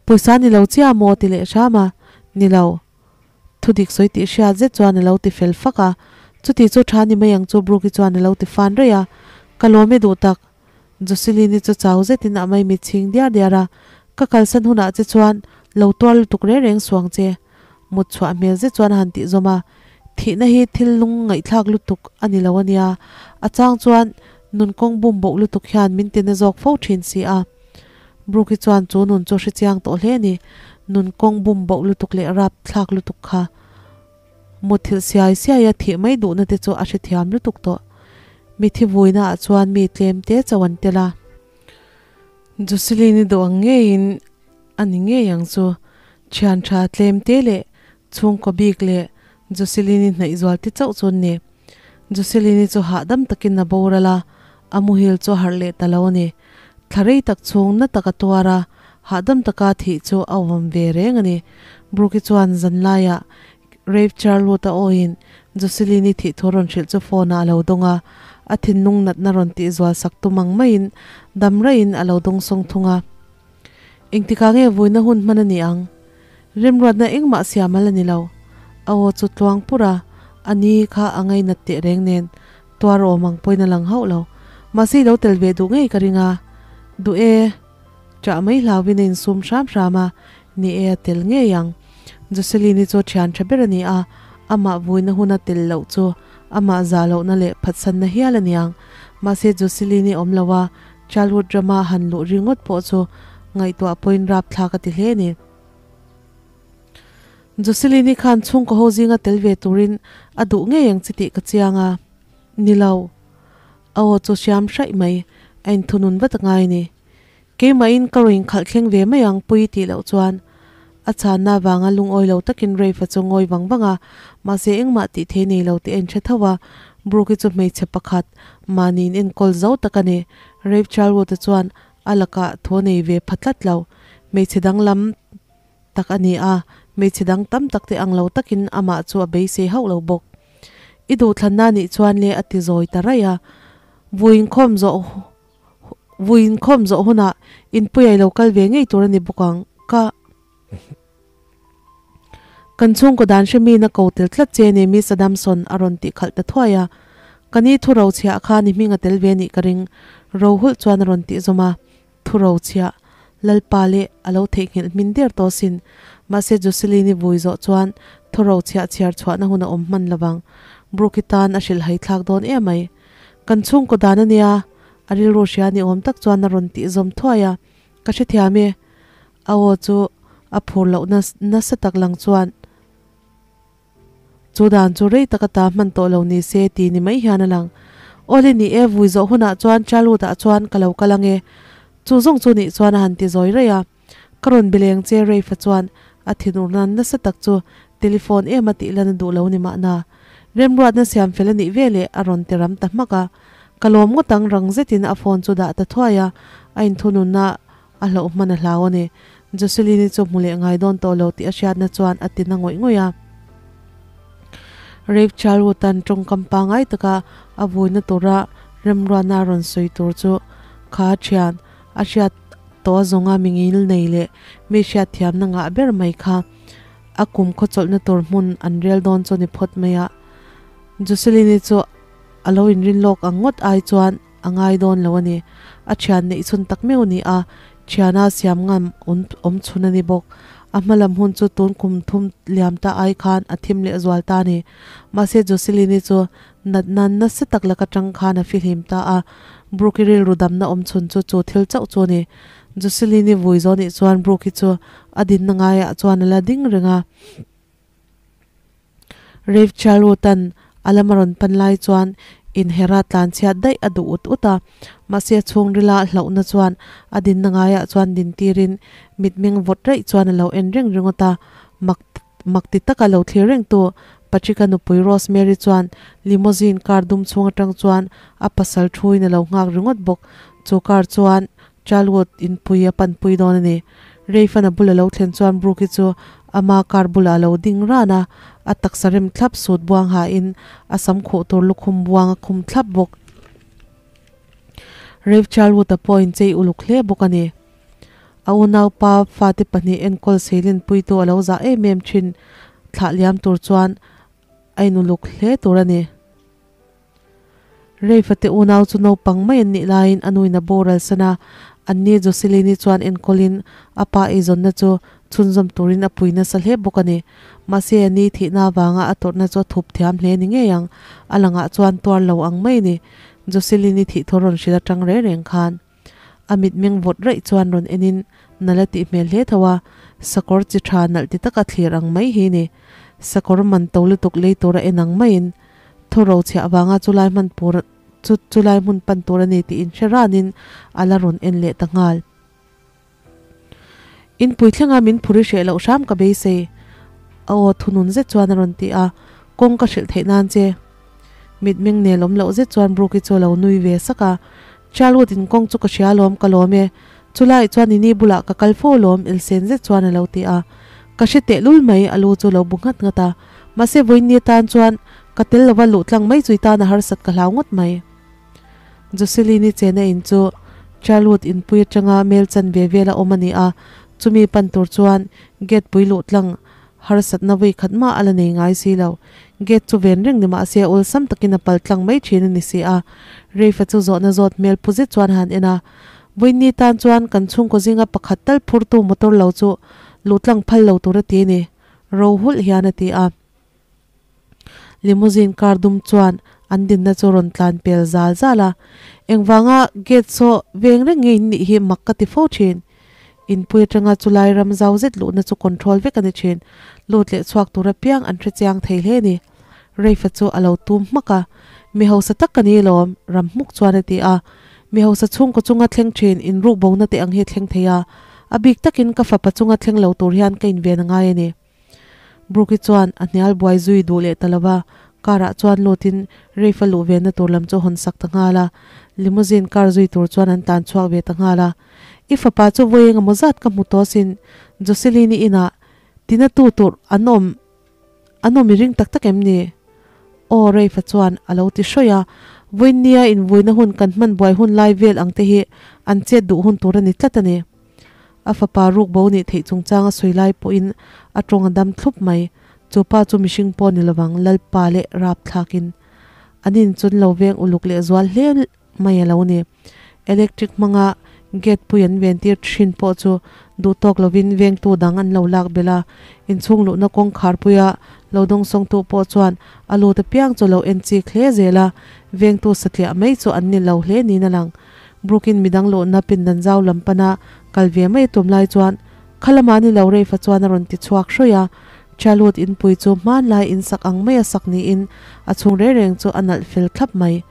Pawisa ni lo chiah maw ti leh hram a, ni lo. Thu dik sawi tih hriat zet chuan a lo ti fel fak a. Chuti chu tha ni mai ang chu Brooke-i chuan a lo ti fan raih a. Ka lawm e duh tak. Jocelyn-i chu chau zetin a maimit chhing diar diar a, Ka kalsan hunah che chuan lo tuar lutuk reng reng suang che. Mut chhuah hmel zet chuan a han tih zawm a, Thihna hi thil lung ngaihthlak lutuk a ni lo a nia, a chang chuan nun kawng bum boh lutuk hian min ti na zawk fo thin si a. Brooke-i chuan chu nun chu hrechiang tawh hle a ni, nun kawng bum boh lutuk leh rap thlak lutuk kha. Mutthilh siai siaia thih mai duhna te chu a hrethiam lutuk tawh. Mithi vuina ah chuan mi tlem te chauh an tel a. Jocelyn-i duh ang ngeiin a ni ngei ang chu. Thian tha tlem te leh chhungkaw bik leh Jocelyn-i hnaih zual te chauh chu an ni. Jocelyn-i chu hahdam takin a boral a, a muhil chu a harh leh ta lo a ni. Thla rei tak chhung na tak a tuar a, hahdam taka thih chu a awm ve reng a ni. Brooke-i chuan zanlaiah Rafe Charlotte-a awiin Jocelyn-i thih thu rawn hrilh chu phone-ah a lo dawng a, a thinlung natna rawn tih zual sak tum ang maiin dam raihin a lo dawng sawng thung a. Engtikah nge vuina hun hman a ni ang? Remruatna engmah siam al a ni lo. A aw chu tluang pur a, a ni kha a ngainat teh reng nen tuar awm ang pawhin a lang hauh lo. Mahse i lo tel ve duh ngei ka ring a. Duh e. Ṭah mai hlauhin a insum hram hram a, ni e a tel ngei ang. Jocelyn-i chu ṭhian ṭha ber a ni a, amah vuina huna tel loh chu amah zah lohna leh phatsanna hial a niang. Mahse Jocelyn-i awm lo a, childhood rama han luh ringawt pawh chu ngaihtuah pawhin rapthlak a ti hle a ni. Jocelyn-i khan chhungkaw ho zinga tel ve turin a duh ngei ang chi tih ka chiang a, ni lo. A aw chu hriam hraih mai, a inthunun vat a ngai a ni. Keimahin ka rawn inkhalh thleng ve mai ang pui tih loh chuan a chhanna avanga lungawi lo takin Rafe-a chu ngawi vang vang a, mahse engmah tih thei nei lo tih a inhre tho a, Brooke-i chu hmeichhe pakhat mahni in enkawl zo tak a ni. Rafe Charlwood-a chuan a lakah thu a nei ve pha tlat lo. Hmeichhe danglam tak a ni a, hmeichhe dang tam tak te ang lo takin amah chu a beisei hauh lo bawk. I duhthlanna nih chuan le a ti zawi ta raih a, Vuinkhawm zawh Vui inkhawm zawh hunah inpuia i lo kal ve ngei tur a ni bawk ang. Ka Kan chhungkaw dan hre miin a ko tel tlat che ni Miss Adamson a rawn tih khalh ta thuai a. Ka ni thu ro chhiah khan i hming a tel ve nih ka ring. Ro hulh chuan a rawn tih zawm a. Thu ro chhiah Lalpa leh a lo theihnghilh hmin der tawh sin. Mahse Jocelyn-i vui zawh chuan thu ro chhiah chhiar chhuahna hun a awm hman lovang. Brooke-i tan a hrilhhai thlak dawn emai. Kan chhungkaw dan a nia, a rilru hria ni awm tak chuan a rawn tih zawm thuai a, ka hrethiam e. A aw chu a phur loh nasa tak lang chuan chu dan chu rei taka ta hman tawh lo ni se ti ni mai hian a lang. Awle ni e, vui zawh hunah chuan Charlotte ah chuan ka lo kal ang e. Chu zawng chu nih chuan a han ti zawi raih a. Ka rawn be leng che Rafe-a chuan a thinur nan nasa tak chu telephone em a tih lan a duh lo ni mahna. Remruatna siam fel a nih veleh a rawn ti ram ta hmak a. Ka lawm ngawt ang rang zetin a phone chu dah ta thuai a, a inthununna a hlauh hman a hlau a ni. Jocelyn-i chu hmu leh ngai dawn tawh lo tih a hriatna chuan a ti na ngawih ngawih a. Rev Charwood-a'n tawngkam pangngai taka a vuina tura remruatna a rawn sawi tur chu kha a thian a hriat tawh zawnga mi ngil nei leh mi hriatthiamna ngah ber mai kha a kum khawchawlhna tur hmun an rel dawn chu ni phawt mai a. Jocelyn-i chu a lo inrin lawk ang ngawt ai chuan a ngai dawn lo a ni. A thian neih chhun tak meuh a ni a, thiana siam ngam awm chhun a ni bawk. A hma lam hun chu tun kum thum liam ta ai khan a thim leh zual ta a ni. Mahse Jocelyn-i chu nat nan nasa tak laka tang khan a fihlim ta a, Brooke-i rilru damna awm chhun chu chu thil chauh chu a ni. Jocelyn-i vui zawh nih chuan Brooke-i chu a dinna ngaiah chuan a la ding reng a. Rev Charwood-a'n a lama rawn pan lai chuan inhera tlanchhiat daih a duh ut ut a, mahse a chhungrila hlauhna chuan a dinna ngaiah chuan dintirin mitmeng vawt raih chuan a lo en reng ringawt a, mak mak ti taka lo thlir rengtu Patrick-a nupui Rosemary chuan limousine car dum chhung atang chuan a pasal thuin a lo nghak ringawt bawk, chu car chuan Charlwood inpui a panpui dawn a ni. Rafe-an a bul a lo thlen chuan Brooke-i chu ama car bulah a lo ding ran a, a taksa rem thlap sut buang hain a sam khuh tur lukhum buang a khum thlap bawk. Rafe Charlwood-a pawh inchei uluk hle bawk a ni. A unaupa fate pahnih enkawl seilinpuitu a lo zah em em thin thlah liam tur chuan a inuluk hle tur a ni. Reifate unau chu naupang mai an nih laiin a nuin a boral san a, anni Jocelyn-i chuan enkawlin a pa eizawnna chu chhunzawm turin a pui nasa hle bawk a ni. Mahse a ni thihna avanga a tawrhna chu a thup thiam hle ni ngei ang, a langah chuan tuar lo ang mai a ni. Jocelyn-i thih thaw rawn hrilh atang reng reng khan a mitmeng vawt raih chuan rawn enin nalh a tih hmel hle tho a, sakawr chi tha nalh ti taka thlir ang mai hi ni. Sakawr man to lutuk lei tura en ang maiin Thu rochhiah avanga chulai hman pur chu chulai hmun pan tur a ni tih inhre ranin a la rawn en leh ta nghal. Inpui thlenga min phur i hreh loh hram ka beisei. A aw thunun zet chuan a rawn ti a, kawng ka hrilh theih nan che. Mitmeng nelawm loh zet chuan Brooke-i chu a lo nui ve sak a, Charlotte in kawng chu ka hria alawm ka lawm e, chulaiah chuan i ni bulah ka kal fo alawm elsen zet chuan a lo ti a. Ka hre tehlul mai a lu chu a lo bu nghat nghat a. Mahse vawiin atan chuan ka tel lova luh tlang mai chu i tan a harsat ka hlau ngawt mai. Jocelyn-i chena in chu Charlwood inpui atanga mel chan ve vela awm a ni a, chumi pan tur chuan gate pui luh tlang harsatna vawi khat mah a la nei ngai si lo. Gate chu ven reng ni mahse awlsam takin a pal tlang mai thin a ni si a. Rafe-a chu zawhna zawt hmel pu zet chuan a han en a, Vawiin ni tan chuan kan chhungkaw zinga pakhat tal phurtu motor lo chu luh tlang phal lo tur a ti a ni. Ro hulh hian a ti a. Limousine car dum chuan an dinna chu rawn tlan pel zal zal a. Engvanga gate saw veng reng nge in nih hi mak ka ti fo thin. Inpui atanga chulai ram zau zet luhna chu control vek a ni thin. Lut leh chhuak tur apiang an hre chiang thei hle a ni. Rafe-a chu a lo tum hmak a. Mi hausa tak ka ni lawm, ram hmuk chuan a ti a. Mi hausa chhungkaw chunga thleng thin inruk bona te ang hi a thleng thei a. A bik takin ka fapa chunga thleng lo tur hian ka inven a ngai a ni. Brooke-i chuan a hnial buai zui duh leh ta lo va, car-ah chuan lutin Rafe-a luh venna tur lam chu a hawn sak ta nghal a. Limousine car zui tur chuan an tlan chhuak ve ta nghal a. I fapa chu vawi engemaw zat ka hmu tawh asin, Jocelyn-i inah tina tu tur an awm An awm i ring tak tak em ni? Aw Rafe-a chuan a lo ti hrawih a, Vawiinnia invuina hun kan hman buai hun lai vel ang te hi an chet duh hun tur a ni tlat a ni. A fapa ruk bo nih theih chungchang a sawi lai pawhin a tawng a dam thlup mai. Chu pa chu mihring pawh ni lovang Lalpa leh rap thlakin an inchun lo veng uluk leh zual hle mai a lo ni. Electric hmanga gate pui an ven tir thin pawh chu duh tawk lovin vengtu dang an lo lak belh a, inchhung luhna kawngkhar puia lo dawngsawngtu pawh chuan a lut apiang chu lo en chik hle zel a, vengtu satliah mai chu an ni lo hle niin a lang. Brooke-in midang luhna pindan zau lam pana kal ve mai a tum lai chuan kha lamah ni lo Rafe-a chuan a rawn ti chhuak hrawih a, Charlotte inpui chu hmanlai insak ang maia sak niin a chhung reng reng chu a nalh fel thlap mai.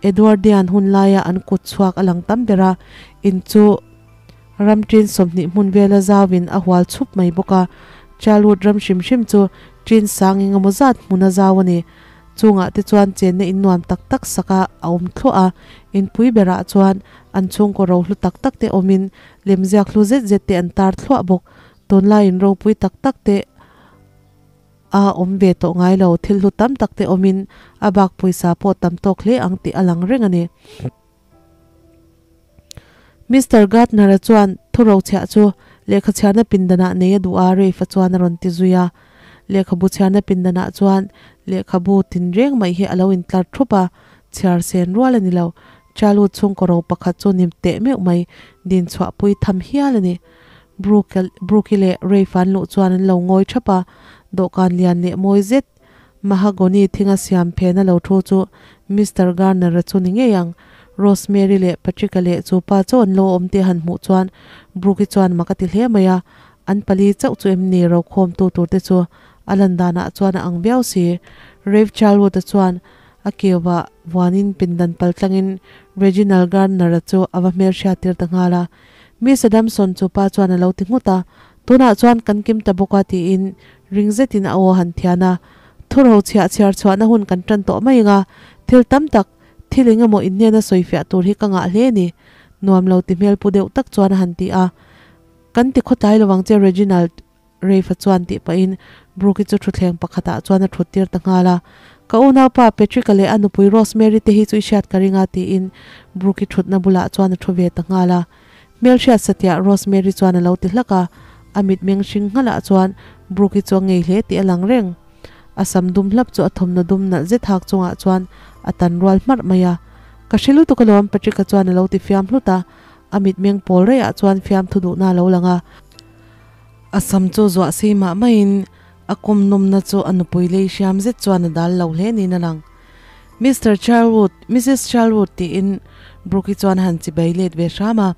Edwardian hun laia an kut chhuak a lang tam ber a, in chu ram ṭin 20 hmun vela zauin a hual chhup mai bawk a. Charlwood ram hrim hrim chu ṭin sang eng emaw zat hmuna zau a ni. Chungah te chuan chenna in nuam tak tak sak a a awm thluah a, inpui berah chuan an chhungkaw ro hlu tak tak te awmin lemziak hlu zet zet te an tar thluah bawk. Tunlaiin ropui tak tak te a awm ve tawh ngai lo, thil hlu tam tak te awmin a bak pawisa pawh tam tawk hle ang tih a lang reng a ni. Mister Gardner-a chuan thurochhiah chu lehkha chhiarna pindanah nei a duh a, Rafe-a chuan a rawn ti zui a. Lehkhabu chhiarna pindanah chuan lehkhabu tinreng mai hi a lo intlar thup a, chhiar sen rual a ni lo. Chalu chhungkaw ro pakhat chu nim teh meuh mai din chhuahpui tham hial a ni. Brooke-i leh Rafe-a an luh chuan an lo ngawi thap a, dawhkan lian leh mawi zet Mahagony thinga siam phena lo thu chu Mister Garner-a chu ni ngei ang. Rosemary leh Patrick-a leh chu pa chauh an lo awm tih a han hmuh chuan Brooke-i chuan mak a ti hle mai a, an pali chauh chu em ni rokhawmtu turte chu a lan danah chuan a ang viau si. Rev Charlwood-a chuan a keuah vuanin pindan pal tlangin Reginald Garner-a chu a va hmelhriat tir ta nghal a. Miss Adamson chu pa chuan a lo ti nghut a, Tunah chuan kan kim ta bawk a tiin ring zetin a aw a han thian a. Thuro chhiah chhiar chhuahna hun kan tan tawh mai anga thil tam tak, thil eng emaw inhnena sawifiah tur hi ka ngah hle a ni. Nuam lo ti hmel pu deuh tak chuan a han ti a. Kan ti khawtlai lo ang che Reginald, Rafe-a chuan tih pahin Brooke-i chu thutthleng pakhatah chuan a thut tir ta nghal a. Ka unaupa Patrick-a leh a nupui Rosemary te hi chu i hriat ka ring a tiin Brooke-i thutna bulah chuan a thu ve ta nghal a. Hmelhriat satiah Rosemary chuan a lo ti hlak a, a mitmeng hring nghalah chuan Brooke-i chu a ngei hle tih a lang reng. A sam dum hlap chu a thawmhnaw dum nalh zet hak chungah chuan a tan rual hmarh mai a. Ka hre lutuk alawm Patrick-a chuan a lo ti fiam hlut a, a mitmeng pawl raiah chuan fiamthu duhna a lo lang a. A sam chu zuah sei mah maiin a kawm nawmna chu a nupui lei hriam zet chuan a dal lo hle niin a lang. Mister Charlwood, Missus Charlwood tiin Brooke-i chuan a han chibai let ve hram a.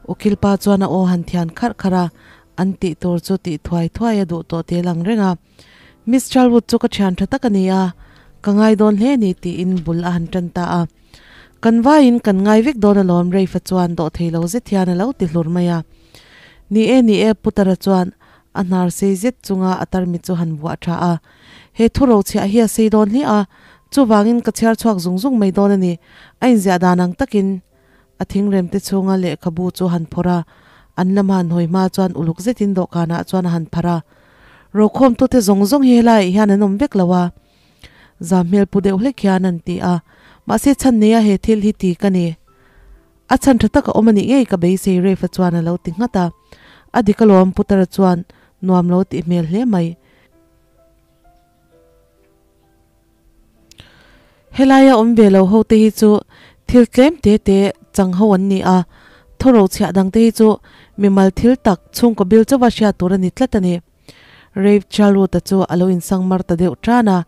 Ukil pa chuan a aw han thian kharh kharh a, an tih tur chu tih thuai thuai a duh tawh te lang reng a. Miss Charlwood chu ka thian tha tak a ni a, ka ngai dawn hle a ni tiin bul a han tan ta a. Kan vaiin kan ngai vek dawn alawm Rafe-a chuan dawh thei lo zet hian a lo ti hlur mai a. Ni e, ni e Putara chuan a hnar sei zet chunga a tarmit chu han vuah tha a. He thu rochhiah hi a sei dawn hle a, chuvangin ka chhiar chhuak zung zung mai dawn a ni. A inziah dan ang takin a thingrem te chhunga lehkhabu chu han phawrh a, an lama han hawi hma chuan uluk zetin dawhkanah chuan a han pharh a. Rokhawmtute zawng zawng hi helaiah hian an awm vek lo a, zam hmel pu deuh hlek hian an ti a, mahse chhan neia he thil hi ti ka ni. A chhan tha taka awm a nih ngei ka beisei Rafe-a chuan a lo ti nghat a. A dik alawm Putara chuan nuam lo tih hmel hle mai. Helaia awm ve lo ho te hi chu thil tlem te te chang ho an ni a, thawro chhiah dang te hi chu mimal thil tak chhungkaw bil chauha hriat tur a ni tlat a ni. Rafe Charlotte-a chu a lo insang mar ta deuh tan a,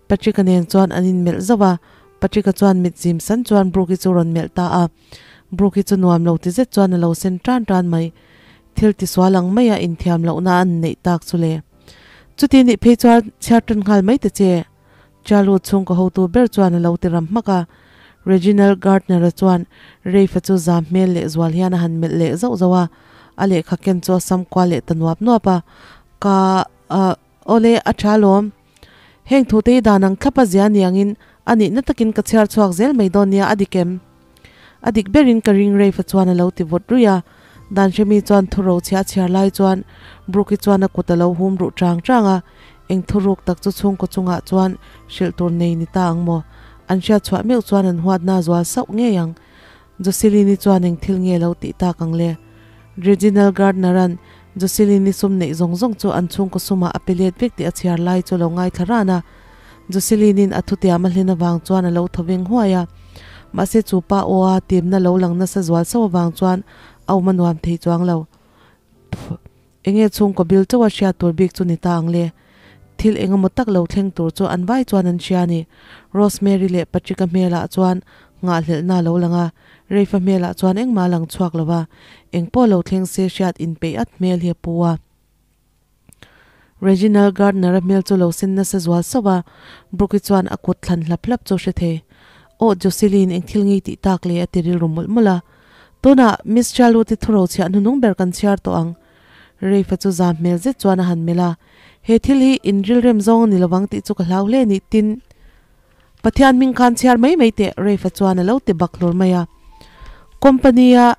Patrick-a nen chuan an inmelh zauh a, Patrick-a chuan mit zim san chuan Brooke-i chu rawn melh ta a, Brooke-i chu nuam lo ti zet chuan a lo sen tan tan mai. Thil tisual ang maia inthiam lohna an neih tak chu le. Chuti nih phei chuan chhiar tan nghal mai ta che. Chalu chhungkaw hotu ber chuan a lo ti ram hmak a. Reginald Gardner-a chuan Rafe-a chu zam hmel leh zual hian a han melh leh zauh zauh a, a lehkha ken chu a sam kual leh ta nuap nuap a. Ka, uh, awle, a tha alawm. Heng thute hi dan ang thlap a zia niangin a nihna takin ka chhiar chhuak zel mai dawn nia, a dik em? A dik berin ka ring Rafe-a chuan a lo ti vawt ruih a. Dan hremi chuan thuro chhia a chhiar lai chuan Brooke-i chuan a kut a lo hum ruh chang chang a, eng thuruk tak chu chhungkaw chungah chuan hrilh tur nei ni ta ang maw? An hriat chhuah meuh chuan an huatna a zual sauh ngei ang. Jocelyn-i chuan eng thil nge lo tih tak ang le? Reginald Gardner-a'n Jocelyn-i sum neih zawng zawng chu an chhungkaw sumah a pe let vek tih a chhiar lai chu lo ngaithla ran a. Jocelyn-in a thutiam a hlen avang chuan a lo thaw veng huai a. Mahse chu pa aw a timna lo lang nasa zual sauh avang chuan a awm a nuam thei chuang lo. Pff, enge chhungkaw bil chauh a hriat tur bik chu ni ta ang le. Thil eng emaw tak lo thleng tur chu an vai chuan an hria a ni. Rosemary leh Patrick-a hmelah chuan nghahhlelhna a lo lang a, Rafe-a hmelah chuan engmah a lang chhuak lo va, eng pawh lo thleng se hriat inpeih at hmel hi a pu a. Reginald Gardner-a hmel chu lo sen nasa zual sauh a, Brooke-i chuan a kut thlan hlap hlap chu a hre thei. Aw, Jocelyn, eng thil ngei tih tak le? a ti rilru mawlh mawlh a. Tunah Miss Charlotte-i thuro chhiah hnunung ber kan chhiar tawh ang. Rafe-a chu zam hmel zet chuan a han melh a. He thil hi in rilrem zawng a ni lovang tih chu ka hlau hle ni, tin. Pathian hming khan chhiar mai mai teh Rafe-a chuan a lo ti bak hlur mai a. Company-a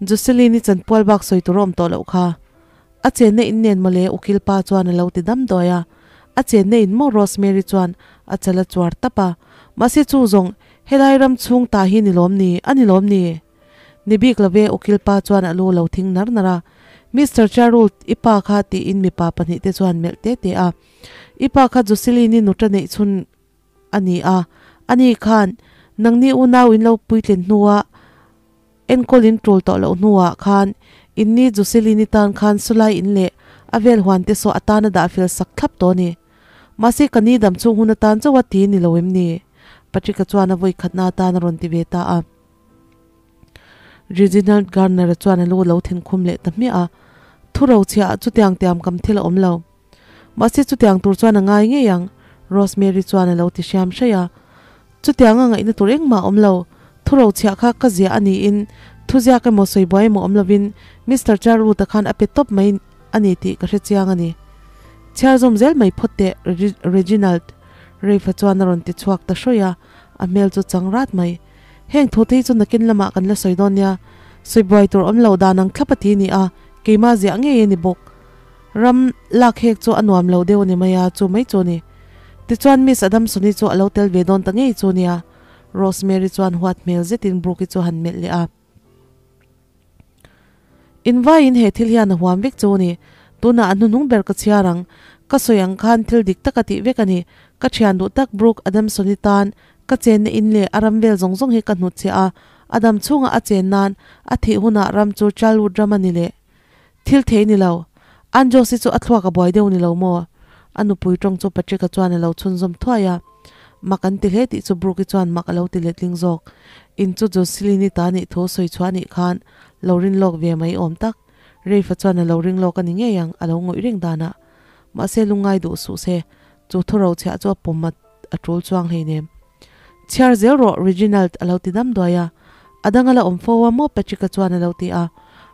Jocelyn-i chanpual bak sawi tur a awm tawh loh kha. A chenna in nen mawle ukil pa chuan a lo ti dam dawi a. A chenna in maw Rosemary chuan a chal a chuar tap a. Mahse chu zawng helai ram chhung ta hi ni lawm ni? A ni lawm ni? Ni bik lo ve ukil pa chuan a lu lo thing nar nar a. Mister Charult, i pa kha tiin mipa pahnih te chuan melh te te a. I pa kha Jocelyn-i nuta neih chhun a ni a. Ani khan nangni unau in lo puitlin hnua enkawl in tul tawh loh hnuah khan inni Jocelyn-i tan khan sulai in leh a vel huan te saw atana dah fel sak thlap tawh a ni. Mahse ka ni dam chhung hun atan chauh a ti ni lo em ni? Patrick-a chuan a vawi khatna atan a rawn ti ve ta a. Reginald Garner-a chuan a lu lo thinkhum leh ta hmiah a, Thu rochhiah ah chutiang tiam kam thil a awm lo. Mahse chutiang tur chuan a ngai ngei ang, Rosemary chuan a lo ti hriam hraih a. Chutiang a ngaihna tur engmah a awm lo, thu rochhiah kha ka ziah a niin thuziak emaw sawi buai emaw awm lovin Mister Charwood-a khan a pe tawp mai a ni tih ka hre chiang a ni. Chhiar zawm zel mai phawt teh, Reginald, Rafe-a chuan a rawn ti chhuak ta hrawih a, a hmel chu chang rat mai. Heng thu te hi chu nakin lamah kan la sawi dawn nia, sawi buai tur awm lo dan ang thlap a ti ni a, keimah ziah ngei a ni bawk. Ram lak hek chu a nuam lo deuh a ni mai a, chu mai chu a ni. Tichuan Miss Adamson-i chu a lo tel ve dawn ta ngei chu nia, Rosemary chuan huat hmel zetin Brooke-i chu a han melh leh a. Invaiin he thil hian a huam vek chu a ni. Tunah a hnuhnung ber ka chhiar ang. Ka sawi ang khan thil dik tak a tih vek a ni. Ka thian duh tak Brooke Adamson-i tan ka chenna in leh a ram vel zawng zawng hi ka hnutchhiah a, a dam chhunga a chen nan a thih hunah ram chu Charlwood ram a ni leh. Thil thei ni lo. Anjos hi chu a thluak a buai deuh ni lo maw? A nupui tawng chu Patrick-a chuan a lo chhunzawm thuai a. Mak an ti hle tih chu Brooke-i chuan mak a lo ti letling zawk. In chu Jocelyn-i ta nih thu sawi chhuah anih khan lo rin lawk ve mai awm tak. Rafe-a chuan a lo ring lawk a ni ngei ang a lo ngawih reng danah. Mahse lungngai duh suh se, chu thu rochhiah chu a pawm a tul chuang hleinem. Chhiar zel rawh Reginald a lo ti dam duai a. A dang a la awm fo a maw Patrick-a chuan a lo ti a.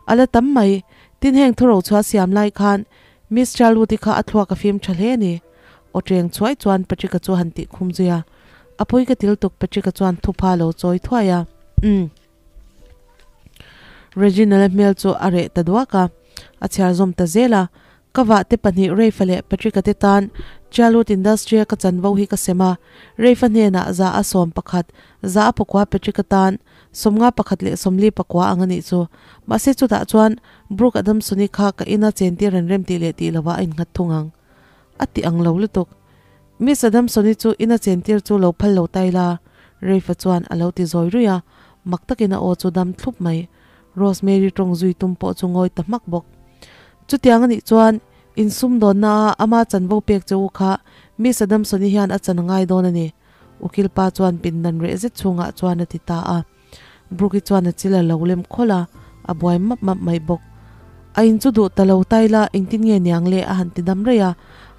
A la tam mai. Tin heng thu rochhuah siam lai khan Miss Charlotte-i kha a thluak a fim tha hle a ni. Aw teng chhuai chuan Patrick-a chu han tih khum zui a. A pawi ka til tuk Patrick-a chuan thupha a lo chawi thuai a. Umm. Reginald-a hmel chu a reh ta duak a. A chhiar zawm ta zel a. Ka vah te pahnih Rafe-a leh Patrick-a te tan Charlotte Industry-a ka chanvo hi ka sem a. Rafe-a hnenah za a 11, za a pakua Patrick-a tan 51 leh 44 ang a nih chu. Mahse chutah chuan Brooke Adamson-i kha ka ina chentir an rem tih leh tih lovah a innghat thung ang. A ti ang lo lutuk. Miss Adamson-i chu ina chentir chu lo phal lo tai la, Rafe-a chuan a lo ti zawi ruih a, mak takin a aw chu dam thlup mai. Rosemary tawng zui tum pawh chu ngawi ta hmak bawk. Chutiang a nih chuan, insumdawnna a ama chanvo pek che u kha Miss Adamson-i hian a chan a ngai dawn a ni, ukil pa chuan pindan reh zet chhungah chuan a ti ta a. Brooke-i chuan a chil a lo lem khawlh a, a buai map map mai bawk. A in chu duh ta lo tai la, engtin nge niang le a han ti dam raih a,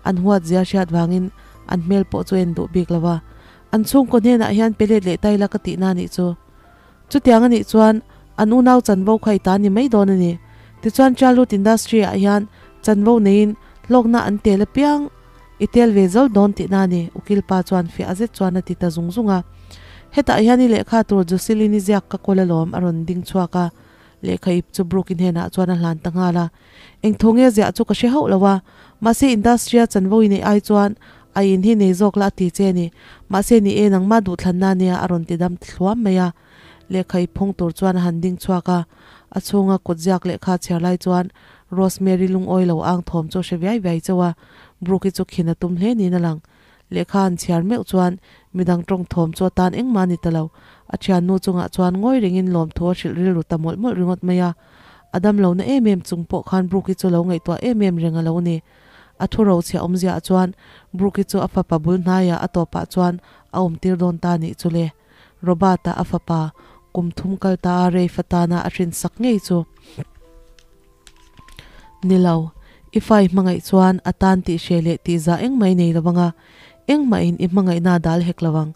an huat zia hriat vangin an hmel pawh chu en duh bik lo a. An chhungkaw hnenah hian pe let leh tai la ka tihna a nih chu. Chutiang a nih chuan an unau chanvo kha i ta ni mai dawn a ni. Tichuan Charlotte Industry ah hian chanvo neiin hlawkna an tel apiang i tel ve zal dawn tihna a ni, ukil pa chuan fiah zet chuan a ti ta zung zung a. Hetah hian i lehkha tur Jocelyn-i ziak ka kawl alawm a rawn ding chhuak a, lehkha ip chu Brooke-i hnenah chuan a hlan ta nghal a. Eng thu nge ziah chu ka hre hauh lo a, mahse industry-a chanvo i neih ai chuan a in hi nei zawk la a ti che a ni. Mahse ni e nangmah duhthlanna nia a rawn ti dam thluam mai a. Lehkha ip phawng tur chuan a han ding chhuak a, a chhunga kut ziak lehkha chhiar lai chuan Rosemary lungawi lo ang thawm chu a hre viai viai chauh a, Brooke-i chu khin a tum hle niin a lang. Lehkha an chhiar meuh chuan midang tawng thawm chu a tan engmah a ni ta lo. A thiannu chungah chuan ngawi rengin lawmthu a hrilh rilru ta mawlh mawlh ringawt mai a. A damlo na em em chung pawh khan Brooke-i chu lo ngaihtuah em em reng a lo ni. A thu rochhiah awmziah chuan Brooke-i chu a fapa bul hnaiah a tawpah chuan a awmtir dawn ta nih chu le. Robert-a a fapa kum thum kal ta a Rafe atana a hrinsak ngei chu. Ni lo, i fa i hmangaih chuan a tan tih hre leh tih zah engmah i nei lo vang a, engmahin i hmangaihna a dal hek lo vang.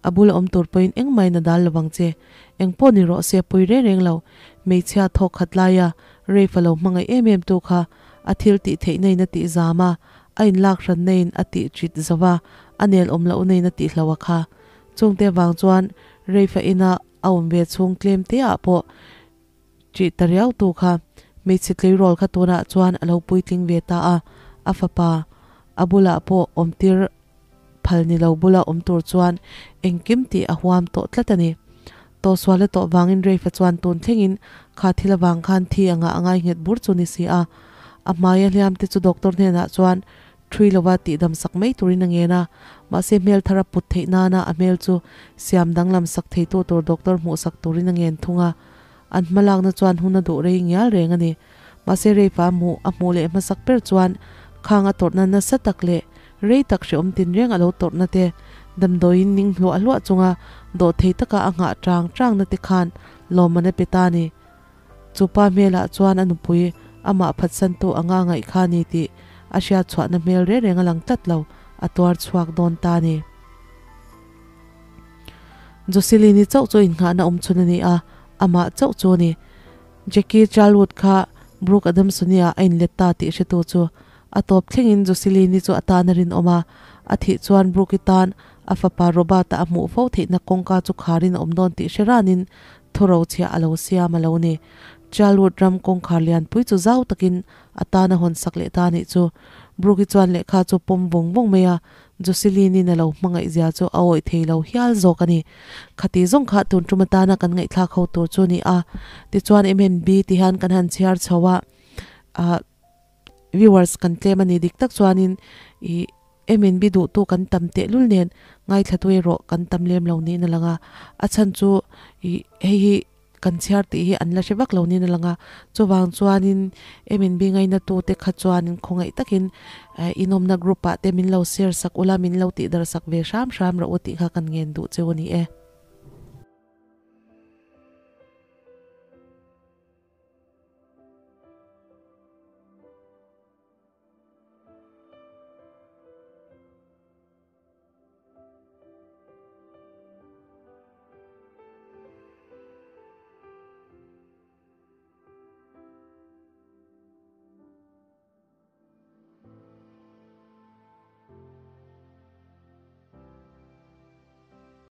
A bula awm tur pawhin engmahin a dal lo vang che. Engpawh ni rawh se pui reng reng lo. Hmeichhia thawk khat laia Rafe a lo hmangaih em em tu kha a thil tih theihna in a tih zam a, a inlak hranna in a tih chit zo va, a nel awm lohna in a tih hlo a kha. Chungte vang chuan Reifa ina a awm ve chhung tlem te ah pawh ṭih ta riau tu kha hmeichhe tleirawl kha tunah chuan a lo puitling ve ta a, a fapa a bulah pawh awmtir phal ni lo bula awm tur chuan engkim tih a huam tawh tlat a ni. Tawhsual a tawh vangin Reifa chuan tun thlengin kha thil avang khan thi anga a ngai nghet bur chu ni si a. A hmaia hliam te chu doctor hnenah chuan Thui lova tihdam sak mai turin a ngen a, mahse hmel thar a put theih nana a hmel chu siam danglam sak theitu tur doctor hmuh sak turin a ngen thung a. An hmalakna chuan hun a duh rei ngial reng a ni. Mahse Reifa hmuh a hmuh leh hmasak ber chuan khang a tawrhna nasa tak leh rei tak hreawm tinreng a lo tawrhna te, damdawiin ning hluah hluah chunga dawhthei taka a nghah chang changna te khan lawmman a pe ta a ni. Chu pa hmelah chuan a nupui amah phatsantu anga ngaih kha ni tih a hriat chhuahna hmel reng reng a lang tlat lo, a tuar chhuak dawn ta a ni. Jocelyn-i chauh chu innghahna awm chhun a ni a, amah chauh chu a ni. Jackie Charlwood kha Brooke Adamson-i-ah a inlet ta tih hretu chu a tawp thlengin Jocelyn-i chu a tan a rinawm a, a thih chuan Brooke-i tan a fapa Robert-a a hmuh fo theihna kawngka chu kharin a awm dawn tih hre ranin Thuro chhiah a lo siam a lo ni. Chalwood ram kawngkhar lianpui chu zau takin a tan a hawn sak leh ta anih chu. Brooke-i chuan lehkha chu pawm vawng vawng mai a, Jocelyn-in a lo hmangaih zia chu a awih thei lo hial zawk a ni. Khati zawng kha tun tum atana kan ngaihthlak ho tur chu a ni a. Tichuan MNB ti hian kan han chhiar chho a, ah viewers kan tlem a ni dik tak chuanin ih MNB duhtu kan tam tehlul nen ngaithla erawh kan tam lem lo niin a lang a, a chhan chu ih hei hi kan chhiar tih hi an la hre vak lo niin a lang a, chuvang chuanin MNB ngainatute kha chuanin khawngaih takin inawmna group ah te min lo share sak ula min lo tih dar sak ve hram hram rawh u tih kha kan ngen duh cheu a ni e.